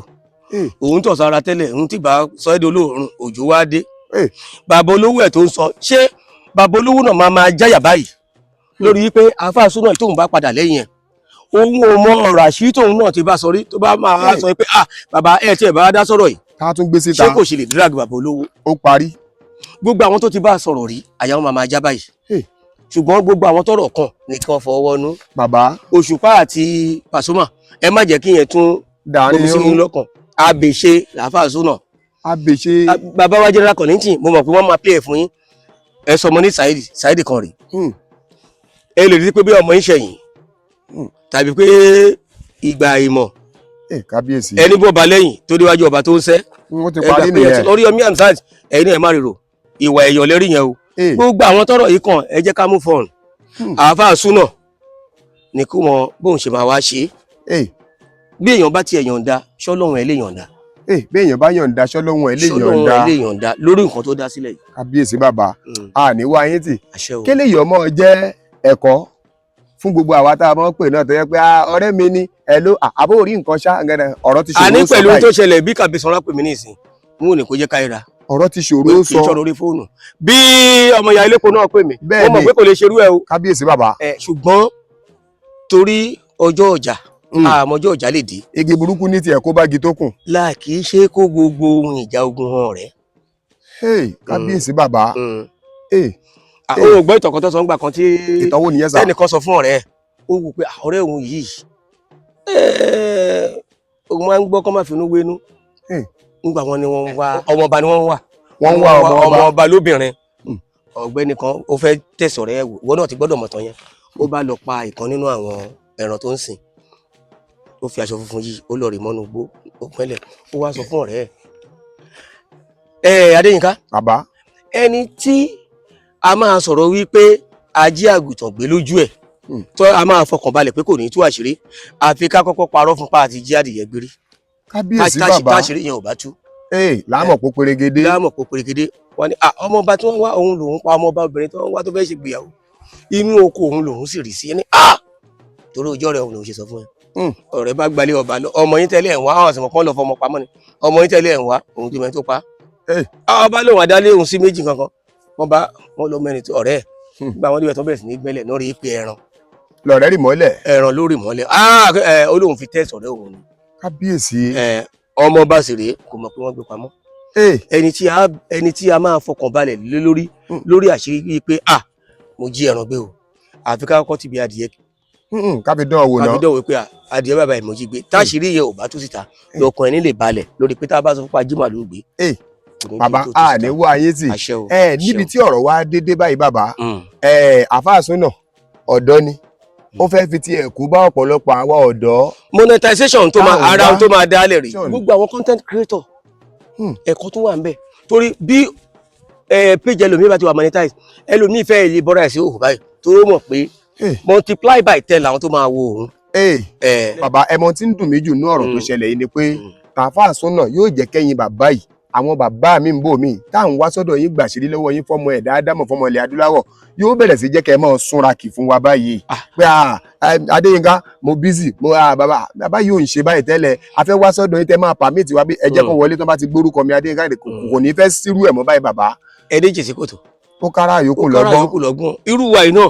òun tọ̀ sára tẹ́lẹ̀, òun tí bá sọ ẹ́ di olóòórùn, òjò wá dé. Bàbá olówó ẹ̀ tó ń sọ, ṣé bàbá olówó náà máa máa jáyà báyìí lórí wípé Àáfàá Súnà tóun bá padà lẹ́yìn ẹ̀, òun ò mọ ọ̀rọ̀ àṣírí tóun náà ti bá sọ rí, tó bá máa sọ pé, ah, bàbá ẹ̀ tí ẹ̀ bá dá sọ̀rọ̀ yìí, Ká tún gbé síta. ṣé kò sì lè drag bàbá olówó? Ó parí. Gbogbo àwọn tó ti bá sọ̀rọ̀ rí, àyà wọn máa máa já báyìí. Ṣùgbọ́n gbogbo àwọn tọ́rọ̀ kàn ní kí wọ́n fọwọ́ nú. Bàbá. Òṣùpá àti Pasuma, ẹ má jẹ́ kí yẹn tún Dàrin gbomi sí yín lọ́kàn. Àbèṣe làáfàá Súnà. Abèṣe. Bàbá wa General Kollington, mo mọ̀ pé wọ́n máa play ẹ̀ fún yín. Ẹ sọ ọmọ ní Saheed, Saheed kan rè. Ẹ lè rí pé bí ọmọ yín ṣẹ̀yìn tàbí pé ìgbà ìmọ̀. Kábíyèsí. Ẹni bọ́ ba lẹ́yìn tó déwájú ọba tó ń sẹ́. Wọ́n ti Ẹ gbà parí pé ẹ nìyẹn. ti Oríyọmí Hamzat, ẹ̀yin náà ẹ má rírò ìwà ẹ̀yọ̀ lérí yẹn o. Gbogbo àwọn tọ́rọ̀ yìí kàn, ẹ jẹ́ ká mú fọ́ọ̀n. Àáfàá Súnà ní kó mọ bóun ṣe máa wá ṣe é. Bí èèyàn bá tiẹ̀ yọ̀ǹda, ṣọ́lọ́run ẹ̀ lè yọ̀ǹda? Bí èèyàn bá yọ̀ǹda, ṣọ́lọ́hún ẹ̀ lè Ṣọ́lọ́run yọ̀ǹda? ẹ̀ lè yọ̀ǹda lórí nǹkan tó dá sílẹ̀ yìí? Kábíyèsí bàbá. A ní wá yín tì. Àṣẹ o. Kélé yìí ọmọ jẹ́ ẹ̀kọ́ fún gbogbo àwa tá a mọ̀ pé náà tó yẹ pé, ah, ọ̀rẹ́ mi ni ẹ ló àbó orí nǹkan ṣá ngẹrẹ, ọ̀rọ̀ ti ṣòro Àní sọ pẹ̀lú báyìí. tó ṣẹlẹ̀, bí Kàbí Sanra pè mí nísìn, n ò ní kó jẹ́ káyìíra. Ọ̀rọ̀ ti ṣòro Pé kì í sọ. ṣọ̀rọ̀ orí fóònù. Bí ọmọ ìyá ilépo náà pè mí, Bẹ́ẹ̀ mo mọ̀ ni. pé kò lè ṣerú ẹ o. Kábíyèsí bàbá. Ẹ ṣùgbọ́n torí ọjọ́ ọjà, àmọ́jọ́ ọjà lè dé. Igi burúkú ní tiẹ̀ kó bá gi tó kùn. Láà kì í ṣe kó gbogbo ohun ìjà ogun hàn rẹ̀. Hey, kábíyèsí bàbá. Hey, Ó gbọ́ ìtàn kan tó sọ ńgbà kan tí ìtọ́wò nìyẹn sà. ẹnìkan sọ fún ọ̀rẹ́ ẹ̀, ó wù pé, "Ah, ọ̀rẹ́ òun yìí, òun máa ń gbọ́ kọ́ máa finú wénú." Ńgbà wọn ni wọ́n ń wá ọmọọba ni wọ́n ń wá. Wọ́n ń wá ọmọ ọmọ ọba. Ọba lóbìnrin. Ọ̀gbẹ́ni kan ó fẹ́ tẹ̀sọ̀ rẹ̀ wò, ìwọ náà ti gbọ́dọ̀ mọ̀tàn yẹn. Ó bá lọ pa ìkan nínú àwọn ẹran tó ń sìn, ó fi aṣọ funfun yìí, ó lọ rì mọ́nú igbó, ó pẹ́lẹ̀, ó wá sọ fún ọ̀rẹ́ ẹ̀, ẹ Adéyínká, Bàbá. ẹni tí a máa sọ̀rọ̀ wípé ají àgùntàn gbé lójú ẹ̀, tó a máa fọkàn balẹ̀ pé kò ní tú àṣírí, àfi ká kọ́kọ́ parọ́ fún pa àti jí adìyẹ gbérí. Kábíyèsí bàbá. Táṣírí yẹn ò bá tú. Ee, láàmọ̀ pó perégedé. Láàmọ̀ kó perégedé. Wọ́n ní ọmọọba tí wọ́n wá, òun lòun pa ọmọọba obìnrin tí wọ́n wá tó fẹ́ ṣègbéyàwó, inú oko òun lòun sì rí sí. Ẹni torí ọjọ́ rẹ̀ òun lòun ṣe sọ fún ẹ. Ọ̀rẹ́ bá gbalẹ̀ ọba lọ, ọmọ yín tẹ́lẹ̀ ẹ̀ ń wá, àwọn àsìmọ̀ kan lọ fọmọ pamọ́ ni, ọmọ yín tẹ́lẹ̀ ẹ̀ ń wá, òun tó mẹ́rin tó pa. Ọba lòun adálé òun sí méjì kankan, wọ́n bá wọ́n lọ mẹ́rin tó ọ̀rẹ́ ẹ̀. Nígbà wọn débẹ̀ tó bẹ̀rẹ̀ sí ní gbẹ́lẹ̀ náà, rí pé ẹran Lọ̀rẹ́ rì mọ́lẹ̀. Ẹran lórí mọ́lẹ̀. Ó lóun fi test ọ̀rẹ́ òun ni. Kábíyèsí. Ọmọ bá sì rèé, kò mọ̀ pé wọ́n gbé pamọ́. Ẹni tí a máa fọkàn balẹ̀ lé lórí lórí àṣírí bíi pé mo jí ẹran gbé o, àfi ká kọ́kọ́ ti bí adìyẹ. Ká fi dán wò ká ná. Fi dánwò pé adìyẹ bàbá ẹ̀ mo jí gbé. Táṣírí yẹn ò bá tú síta, lọkàn ẹni lè balẹ̀ lórí pé tá a bá sọ fún ajímọ̀ gbé. Kò ní bí Bàbá, tó tú a síta. ní wá ayé tì. Àṣẹ o. Ẹ Àṣẹ níbi o. tí ọ̀rọ̀ wa dédé báyìí, bàbá, ẹ àfáà súnà ọ̀dọ́ ni ó fẹ́ fi ti ẹ̀kú bá ọ̀pọ̀lọpọ̀ àwa ọ̀dọ́. Monetization tó máa Táwọn ara wá. ohun tó máa dálẹ̀ rí. Sure. Gbogbo àwọn content creator, ẹ̀kọ́ tó wà ń bẹ̀, torí bí page ẹlòmíì bá ti wà monetize, ẹlòmíì fẹ́ lè bọ́ra ẹ̀ sí òhù báyìí, torí ó mọ̀ pé multiply by 10 làwọn tó máa wo òun. Bàbá, ẹmọ tí ń dùn mí jù ní ọ̀rọ̀ tó ṣẹlẹ̀ yìí ni pé tàfáà súnà yóò jẹ́ kẹ́yìn bàbá yìí, àwọn bàbá mi ń bò mí tá à ń wá sọ́dọ̀ yín gbàṣírí lọ́wọ́ yín fọ́mọ ẹ̀dá ádámọ̀, fọ́mọ ilẹ̀ adúláwọ̀, yóò bẹ̀rẹ̀ sí jẹ́ kẹ́ ẹ máa súnra kì fún wa báyìí pé Adéyínká, mo busy, mo bàbá, bàbá yóò ń ṣe báyìí tẹ́lẹ̀, a fẹ́ wá sọ́dọ̀ yín, tẹ́ máa permit wa bí ẹ jẹ́ kó wọlé tó bá ti gbórúkọ mi Adéyínká, kò ní fẹ́ sírú ẹ̀ mọ́ báyìí, bàbá. Ẹni jèsì kòtò. Ó kára yòókù Ó kára lọ́gbọ́n. yòókù lọ́gbọ́n. Irú wa yìí náà,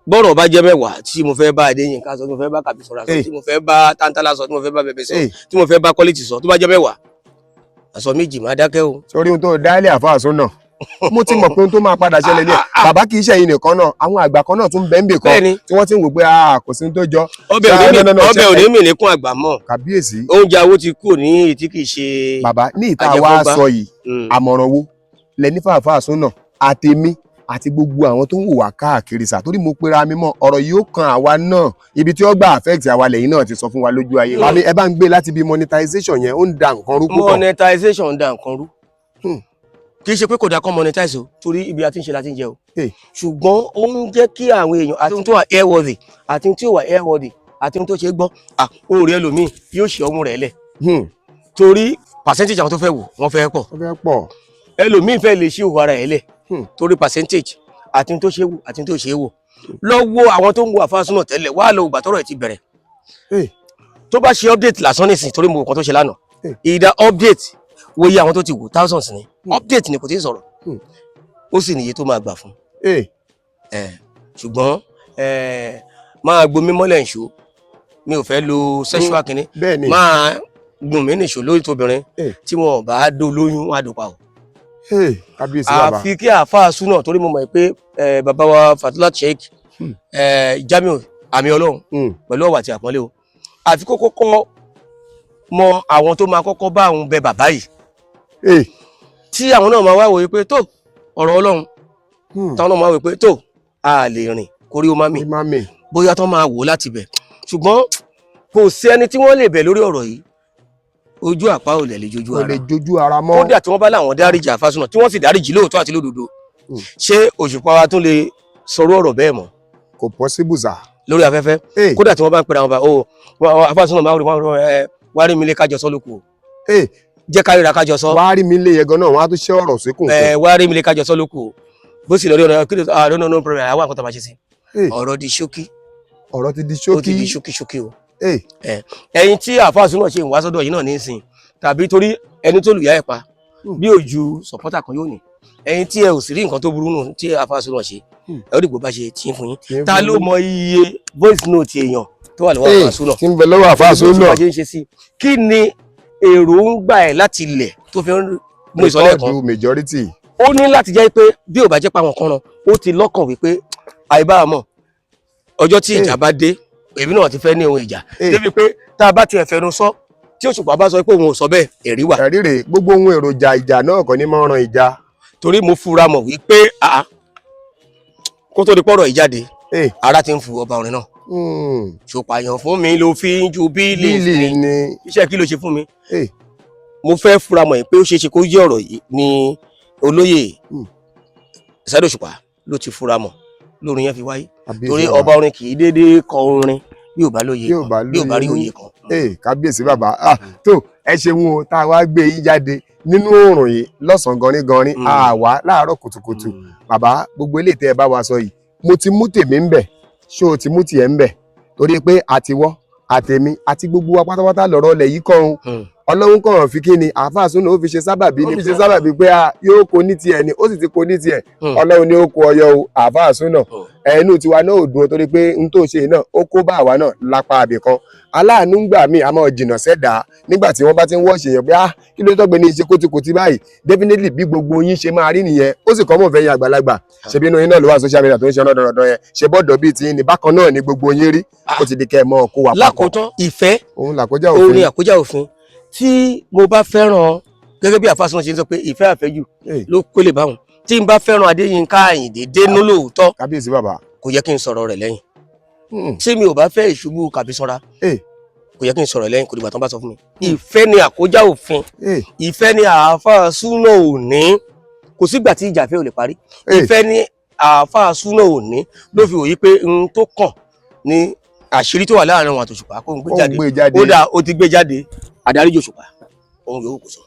bọ́rọ̀ bá jẹ́ 10 tí mo fẹ́ bá Adéyínká sọ, tí mo fẹ́ bá Kàbísọ́ra sọ, tí mo fẹ́ bá Tántálá sọ, tí mo fẹ́ bá Bẹ̀bẹ̀ sọ, tí mo fẹ́ bá Quality sọ, tó bá jẹ́ 10, àsọ méjì, máa dákẹ́ o. Sórí ohun tó dálé, àfáà súnà, mo ti mọ̀ pé ohun tó máa padà ṣẹlẹ̀ ní ẹ̀. Bàbá, kì í ṣẹ̀yìn nìkan náà, àwọn àgbà kan náà tún bẹ́ẹ̀ ń bè kan tí wọ́n ti ń wò pé kò sí ohun tó jọ. Ọbẹ̀ Ah, òní no, no, no, ọbẹ̀ òní mi nìkún àgbà mọ́. Kàbíyèsí. Oúnjẹ awo ti kúrò ní èyí tí kì í ṣe. Bàbá, ní ìta wa Àjẹfọ́gbá. sọ yìí, àmọ̀ràn wo lẹ ní fàáfàá súnà àtèmi àti gbogbo àwọn tó ń wò wá káàkiri sà? Torí mo pera mi mọ́, ọ̀rọ̀ yìí ó kan àwa náà, ibi tí ó gbà affect àwa lẹ́yìn náà ti sọ fún wa lójú ayé. Bàbá, ẹ bá ń gbé láti bí monetization yẹn, ó ń da nǹkan rú púpọ̀. Monetization ń da nǹkan rú. Kì í ṣe pé kò dáa kọ́ monetize o, torí ibi àti ń ṣe láti ń jẹ o. Ṣùgbọ́n ó ń jẹ́ kí àwọn èèyàn àti ohun tó wà airworthy, àti ohun tí ò wà airworthy, àti ohun tó ṣe é gbọ́, orí ẹlòmíì yóò ṣe ọmú rẹ̀ lẹ̀, torí percentage àwọn tó fẹ́ wò wọ́n fẹ́ pọ̀. Ó fẹ́ pọ̀. Ẹlòmíì fẹ́ lè ṣí òwò ara ẹ̀ lẹ̀ torí percentage àti ohun tó ṣe é wò àti ohun tó ṣe é wò. Lọ́wọ́ àwọn tó ń wo àfáàsúnà tẹ́lẹ̀ wá lọ ìgbà tọ́rọ̀ ẹ̀ ti bẹ̀rẹ̀, tó bá ṣe update lásán nísìn, torí mo wò kan tó ṣe lánàá, ìdá update wo iye àwọn tó ti wò, thousands ni. Update ni, kò tí ì sọ̀rọ̀, ó sì níye tó máa gbà fún. Ṣùgbọ́n máa gbomi mọ́lẹ̀ nṣó, mi ò fẹ́ lo sexual kínní. Bẹ́ẹ̀ ni. Máa gùn mí nìṣó lórí tóbìnrin tí wọn ò bá dó lóyún, wọn á dò pa o. Kábíyèsí, bàbá. Àfi kí àáfàá súnà, torí mo mọ̀ pé bàbá wa Fatilat Sheikh Jamiu àmì Ọlọ́run pẹ̀lú ọ̀wà àti àpọ́nlé o, àfi kó kọ́kọ́ mọ àwọn tó máa kọ́kọ́ bá àwọn bẹ bàbá yìí, tí àwọn náà máa wá wòye pé tó ọ̀rọ̀ Ọlọ́run, táwọn náà máa wòye pé tó a lè rìn kórí ó má mì. Kí má mì. Bóyá tó máa wò láti bẹ̀, ṣùgbọ́n kò sí ẹni tí wọ́n lè bẹ̀ lórí ọ̀rọ̀ yìí, ojú àpá ò lè jojú Kò ara. lè jojú ara mọ́. Kódà tí wọ́n bá láwọn dáríjì àfásúnà, tí wọ́n sì dáríjì lóòótọ́ àti lódodo, ṣé Òṣùpá wa tún lè sọ̀rọ̀ ọ̀rọ̀ bẹ́ẹ̀ mọ́ Kò possible sà. lórí afẹ́fẹ́? Kódà tí wọ́n bá ń pera wọn bá o àfásúnà máa rí wọn ẹ wá rí mi lé kájọ sọ lóko o. Jẹ́ ká ríra kájọ sọ. Wàá rí mi lé yẹn gan náà, wọ́n á tún ṣẹ́ ọ̀rọ̀ síkùn. Ẹ wá rí mi lé kájọ sọ lóko o. Bó sì lórí ọ̀nà kí ló, ah, no, no, no problem, àwọn àkọ́tà máa ṣe sí. Ọ̀rọ̀ di ṣókí. Ọ̀rọ̀ ti di Ó ṣókí. ti di ṣókí ṣókí o. Ẹ̀yin tí àfáàsúnà ṣe ń wá sọ́dọ̀ yìí náà nísìn, tàbí torí ẹni tó lùyà ẹ̀ pa bí ojú supporter kan yóò ní, ẹ̀yin tí ẹ ò sì rí nǹkan tó burú nù tí àfáàsúnà ṣe, ẹ ó dìgbò bá ṣe tí ń fún yín. Tí ń Ta fún ló yín. mọ iye voice note èèyàn tó wà lọ́wọ́ àfáàsúnà Tí ń bẹ lọ́wọ́ àfáàsúnà. tí wọ́n ṣe ń ṣe sí? Kí ni èròǹgbà ẹ̀ láti ilẹ̀ tó fi ń mú ìsọ̀lẹ̀ kan? Record majority. Ó ní láti jẹ́ pé bí ò bá jẹ́ pé àwọn kan ràn ó ti lọ́kàn wípé àìbámọ̀ ọjọ́ tí ìjà bá dé, èmi náà ti fẹ́ ní ohun ìjà, débi pé tá a bá tiẹ̀ fẹnu sọ, tí Òṣùpá bá sọ pé òun ò sọ bẹ́ẹ̀, ẹ̀rí wà. Ẹ̀rí rèé, gbogbo ohun èròjà ìjà náà kọ́ ní mọ́ ran ìjà. Torí mo fura mọ̀ wípé kó tó di pọ̀rọ̀ ìjáde, ara ti ń fu ọba orin náà. Ṣòpàyàn fún mi ló fi ń ju bíìlì Bílì mi. ni. Iṣẹ́ kí ló ṣe fún mi? Mo fẹ́ fura mọ̀ pé ó ṣeé ṣe kó jẹ́ ọ̀rọ̀ yìí ní olóyè Saheed Òṣùpá ló ti fura mọ̀ lórin yẹn fi wáyé, torí bàbá. ọba orin kì í déédéé kọ orin bí ò bá lóye Bí ò bá kan, bí ò bá rí lóye. òye kan. Kábíyèsí, bàbá. Tó Ẹ ṣeun o, tá a wá gbé yín jáde nínú oòrùn yìí lọ́sàn-án gọrin-gọrin, àwa láàárọ̀ kùtùkùtù. Bàbá, gbogbo eléyìí tẹ́ ẹ bá wa sọ yìí, mo ti mú tèmi ń bẹ̀, ṣé o ti mú tiẹ̀ ń bẹ̀? Torí pé àtiwọ́ àtèmi àti gbogbo wa pátápátá lọ̀rọ̀ ọlẹ̀ yìí kọ́ ohun. Ọlọ́run kàn fi kí ni àáfàá súnà ó fi ṣe sábàbí ni, fi ṣe sábàbí pé a yóò kó ní tiẹ̀ ni, ó sì ti kó ní tiẹ̀. Ọlọ́run ni ó kó ọyọ o, àáfàá súnà. Ẹnu tiwa náà ò dùn ó, torí pé n tó ṣe náà ó kó bá àwa náà lápá àbì kan. Aláàánú ń gbà míì a máa jìnnà sẹ́dá nígbà tí wọ́n bá ti ń wọ́ọ̀ṣì yẹn pé, ah, kí ló tọ́gbẹ́ ní ṣe kótíkótí báyìí? Definitely, bí gbogbo yín ṣe máa rí nìyẹn. Ó sì kọ́ mọ̀ fẹ́ yín àgbàlagbà, ṣebí inú yín náà ló wà social media tó ń ṣe ọ̀nà yẹn, ṣe bọ́ọ̀dọ̀ bíi ti yín ní bákan náà ni gbogbo yín rí. Ó ti di kẹ́ ẹ mọ́ kó wa papọ̀. Lákòótán, ìfẹ́ òun làkọjá òun ni òfin. àkójá òfin. Tí mo bá fẹ́ràn, gẹ́gẹ́ bí àfàsùn ṣe ń sọ pé ìfẹ́ àfẹ́jù ló kólé báwọn, tí n bá fẹ́ràn Adéyínká Àyìndé dénú lóòótọ́, Kábíyèsí bàbá. kò yẹ kí n sọ̀rọ̀ rẹ̀ lẹ́yìn. Tí mi ò bá fẹ́ ìṣubú Kàbísọ́ra, kò yẹ kí n sọ̀rọ̀ lẹ́yìn, kò dìgbà tán bá sọ fún mi. Ìfẹ́ ni àkójá òfin. Ìfẹ́ ni àáfàá súnà òní. Kò sígbà tí ìjà ìfẹ́ ò lè parí. Ìfẹ́ ni àáfàá súnà òní ló fi wòye pé n tó kàn ní àṣírí tó wà láàrin wọn àtòṣùpá kó ń gbé Ó ń jáde. gbé jáde. Ó dà, ó ti gbé jáde. Àdáríjì Òṣùpá, ohun yòówù kò sọ,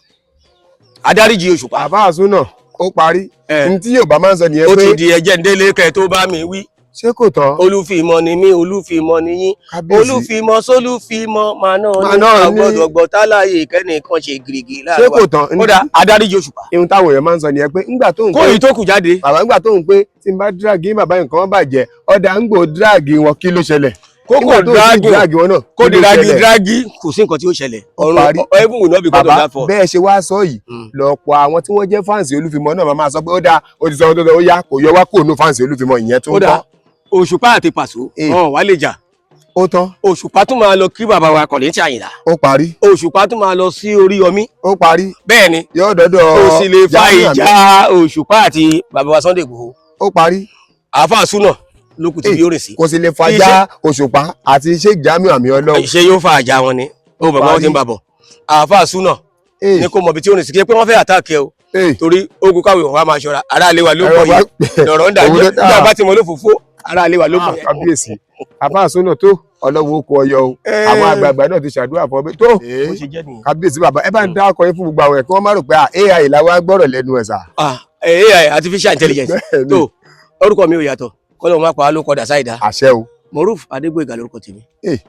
àdáríjì Òṣùpá. Àáfàá súnà, ó parí. N tí Yorùbá máa ń sọ nìyẹn Ó pé ti di ẹjẹ ńdélé kẹ tó bá mi wí. Ṣé kò tán? Olúfìmọ ni mí, olúfìmọ ni yín. Kábíyèsí. Olúfìmọ sólúfìmọ máa náà Máa ní náà ní. àgbọ́dọ̀ gbọ́ táláyé kẹ́nìkan ṣe gírígì Ṣé láàrin kò wa. tán? Ó dà, àdáríjì Òṣùpá. Ihun táwọn èèyàn máa ń sọ nìyẹn pé ńgbà tó ń Kó pé èyí tó kù jáde. Bàbá, ńgbà tó ń pé tí n bá drag bàbá, nǹkan bàjẹ́. Ọ̀dà ń gbò drag wọn, kí ló ṣẹlẹ̀? Kókò Nígbà tó drag ti drag wọn náà, kó kí ló drag ṣẹlẹ̀? Drag, kò sí nǹkan tí ó ṣẹlẹ̀. Ó parí. Heaven will not be cut Bàbá, off that for. bẹ́ẹ̀ ṣe wá sọ yìí, lọ́pọ̀ àwọn tí wọ́n jẹ́ fans Olúfimọ́ náà máa sọ pé ó dáa, ó ti sọ ohun tó sọ, ó yá, kò yọ wá kúrò ní fans Olúfimọ́ ìyẹn tó Ó ń dà, kọ́. Òṣùpá àti Pàṣọ ọ̀hún wá lè jà. Ó tán. Òṣùpá tún máa lọ kí bàbá wa Kọ̀lẹ́ntì Àyìnlá. Ó parí. Òṣùpá tún máa lọ sí Oríyọmí. Ó parí. Bẹ́ẹ̀ ni. Yóò dọ́dọ̀ Ó sì lè fa Jamiu Ahmed. ìjà Òṣùpá àti bàbá wa Sunday Igboho. Ó parí. Àáfàá súnà lókùn tí yóò rìn sí. Kò sì lè fàjà Òṣùpá àti Sheikh Jamiu àmì Ọlọ́run. Ṣé yóò fa àjà wọn ni? Ó bàbá wọn ti ń bà bọ̀. Àáfàá súnà ní kò mọ̀ bí tí ó rìn sí, kí pé wọ́n fẹ́ attack ẹ o, torí ogun káwé wọn wá máa ṣọ́ra. Ará ilé wa ló Ẹ̀rọ pọ̀ yìí lọ̀rọ̀ ń dàjẹ́. Òun ló- Bí a bá ti mọ olófòófó, ará ilé wa ló pọ̀ yẹn. Kábíyèsí, àáfàá súnà tó, ọlọ́wọ́ kó ọyọ o. Àwọn àgbààgbà náà ti ṣàdúrà fún ọ pé tó. Bó ṣe jẹ́ nìyẹn. Kábíyèsí bàbá, ẹ bá ń dá ọkọ yín fún gbogbo àwọn ẹ̀ kí wọ́n má rò pé AI làwọn gbọ́rọ̀ lẹ́nu ẹ̀ sà. Ah, AI, artificial intelligence. Bẹ́ẹ̀ni. Tó orúkọ mi ò yàtọ̀, kọ́lọ́ má pa á ló kọ́ dàsáìdá. Àṣẹ o. Moruf Adégbóyèga lórúkọ tèmi.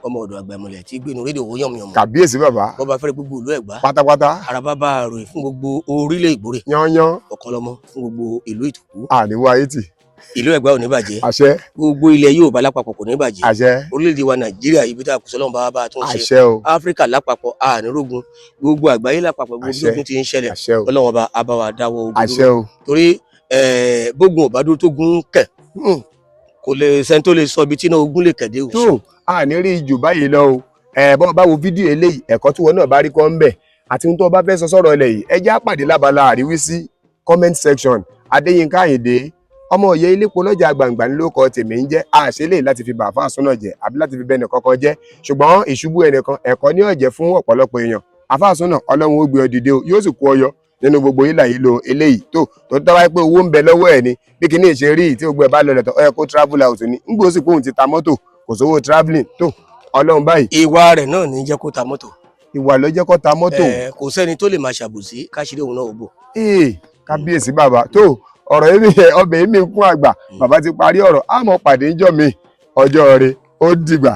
Ọmọ ọ̀dọ̀ àgbà ìmọ̀lẹ̀ tí gbénu rédíò owó yànmùyànmù. Kàbíyèsí bàbá. Bọ́ba fẹ́rẹ̀ gbogbo ìlú Ẹ̀gbá Pátápátá. Araba bá a ròyìn fún gbogbo orílẹ̀ Ìgbòrè. Yányán. Ọ̀kan lọ́mọ fún gbogbo ìlú Ìtòkú. Àníwá ayé tì. Ìlú Ẹ̀gbá ò ní bàjẹ́. Àṣẹ. Gbogbo ilẹ̀ Yorùbá lápapọ̀ kò ní bàjẹ́. Àṣẹ. Orílẹ̀-èdè wa Nàìjíríà, ibi tá a kù sọ́lọ́run bá bá a tún ṣe. Àṣẹ o. Áfíríkà lápapọ̀, ànírógun. Gbogbo àgbáyé lápapọ̀, gbogbo Àṣẹ. ogun ti ń ṣẹlẹ̀, Àṣẹ o. Ọlọ́run ọba á bá wa dáwọ́ ogun Àṣẹ dúró. o. Torí bógun ò bá dúró tó gun kẹ̀, kò lè sẹ́ni tó lè sọ ibi tí iná ogun lè kẹ̀dé o. Tó a ní rí jù báyìí lọ o. Ẹ bọ́ bá wo fídíò eléyìí, ẹ̀kọ́ tí wọn náà bá rí kọ́ ń bẹ̀ àti ohun tó o bá fẹ́ sọ sọ̀rọ̀ ilẹ̀ yìí, ẹ jẹ́ á pàdé lábala àríwísí, comment section. Adéyínká Àyìndé, ọmọ òye ilépo lọ́jà gbàǹgbà ní lóko tèmi ń jẹ́. Àṣẹ lè láti fi bàáfà súnà jẹ́ àbí láti fi bẹ́ẹ̀ nìkankan jẹ́, ṣùgbọ́n ìṣubú ẹnìkan, ẹ̀kọ́ ní ọ̀jẹ̀ fún ọ̀pọ̀lọpọ̀ èèyàn. Àfáà súnà, Ọlọ́run ó gbé ọ dìde o, yóò sì kó ọ yọ nínú gbogbo ìlà yìí lo eléyìí tó tó tọ́wá pé owó ń bẹ lọ́wọ́ ẹ̀ ni. Bí kinní ṣe rí tí gbogbo ẹ̀ bá lọlẹ̀ tán, ó yẹ kó travel out ni. Ń gbòó sì pé òun ti ta mọ́tò, kò sówó travelling tó Ọlọ́run báyìí. Ìwà rẹ̀ náà ní jẹ́ kó ta mọ́tò. Ìwà ló jẹ́ kó ta mọ́tò. Kò sẹ́ni tó lè máa ṣàbòsí káṣírí òun náà ò bò. Ee, kábíyèsí bàbá, tó ọ̀rọ̀ yìí ọbẹ̀ yìí mi kún àgbà. Bàbá ti parí ọ̀rọ̀, àmọ́ pàdé ńjọ́ mi, ọjọ́ rẹ̀ ó dìgbà.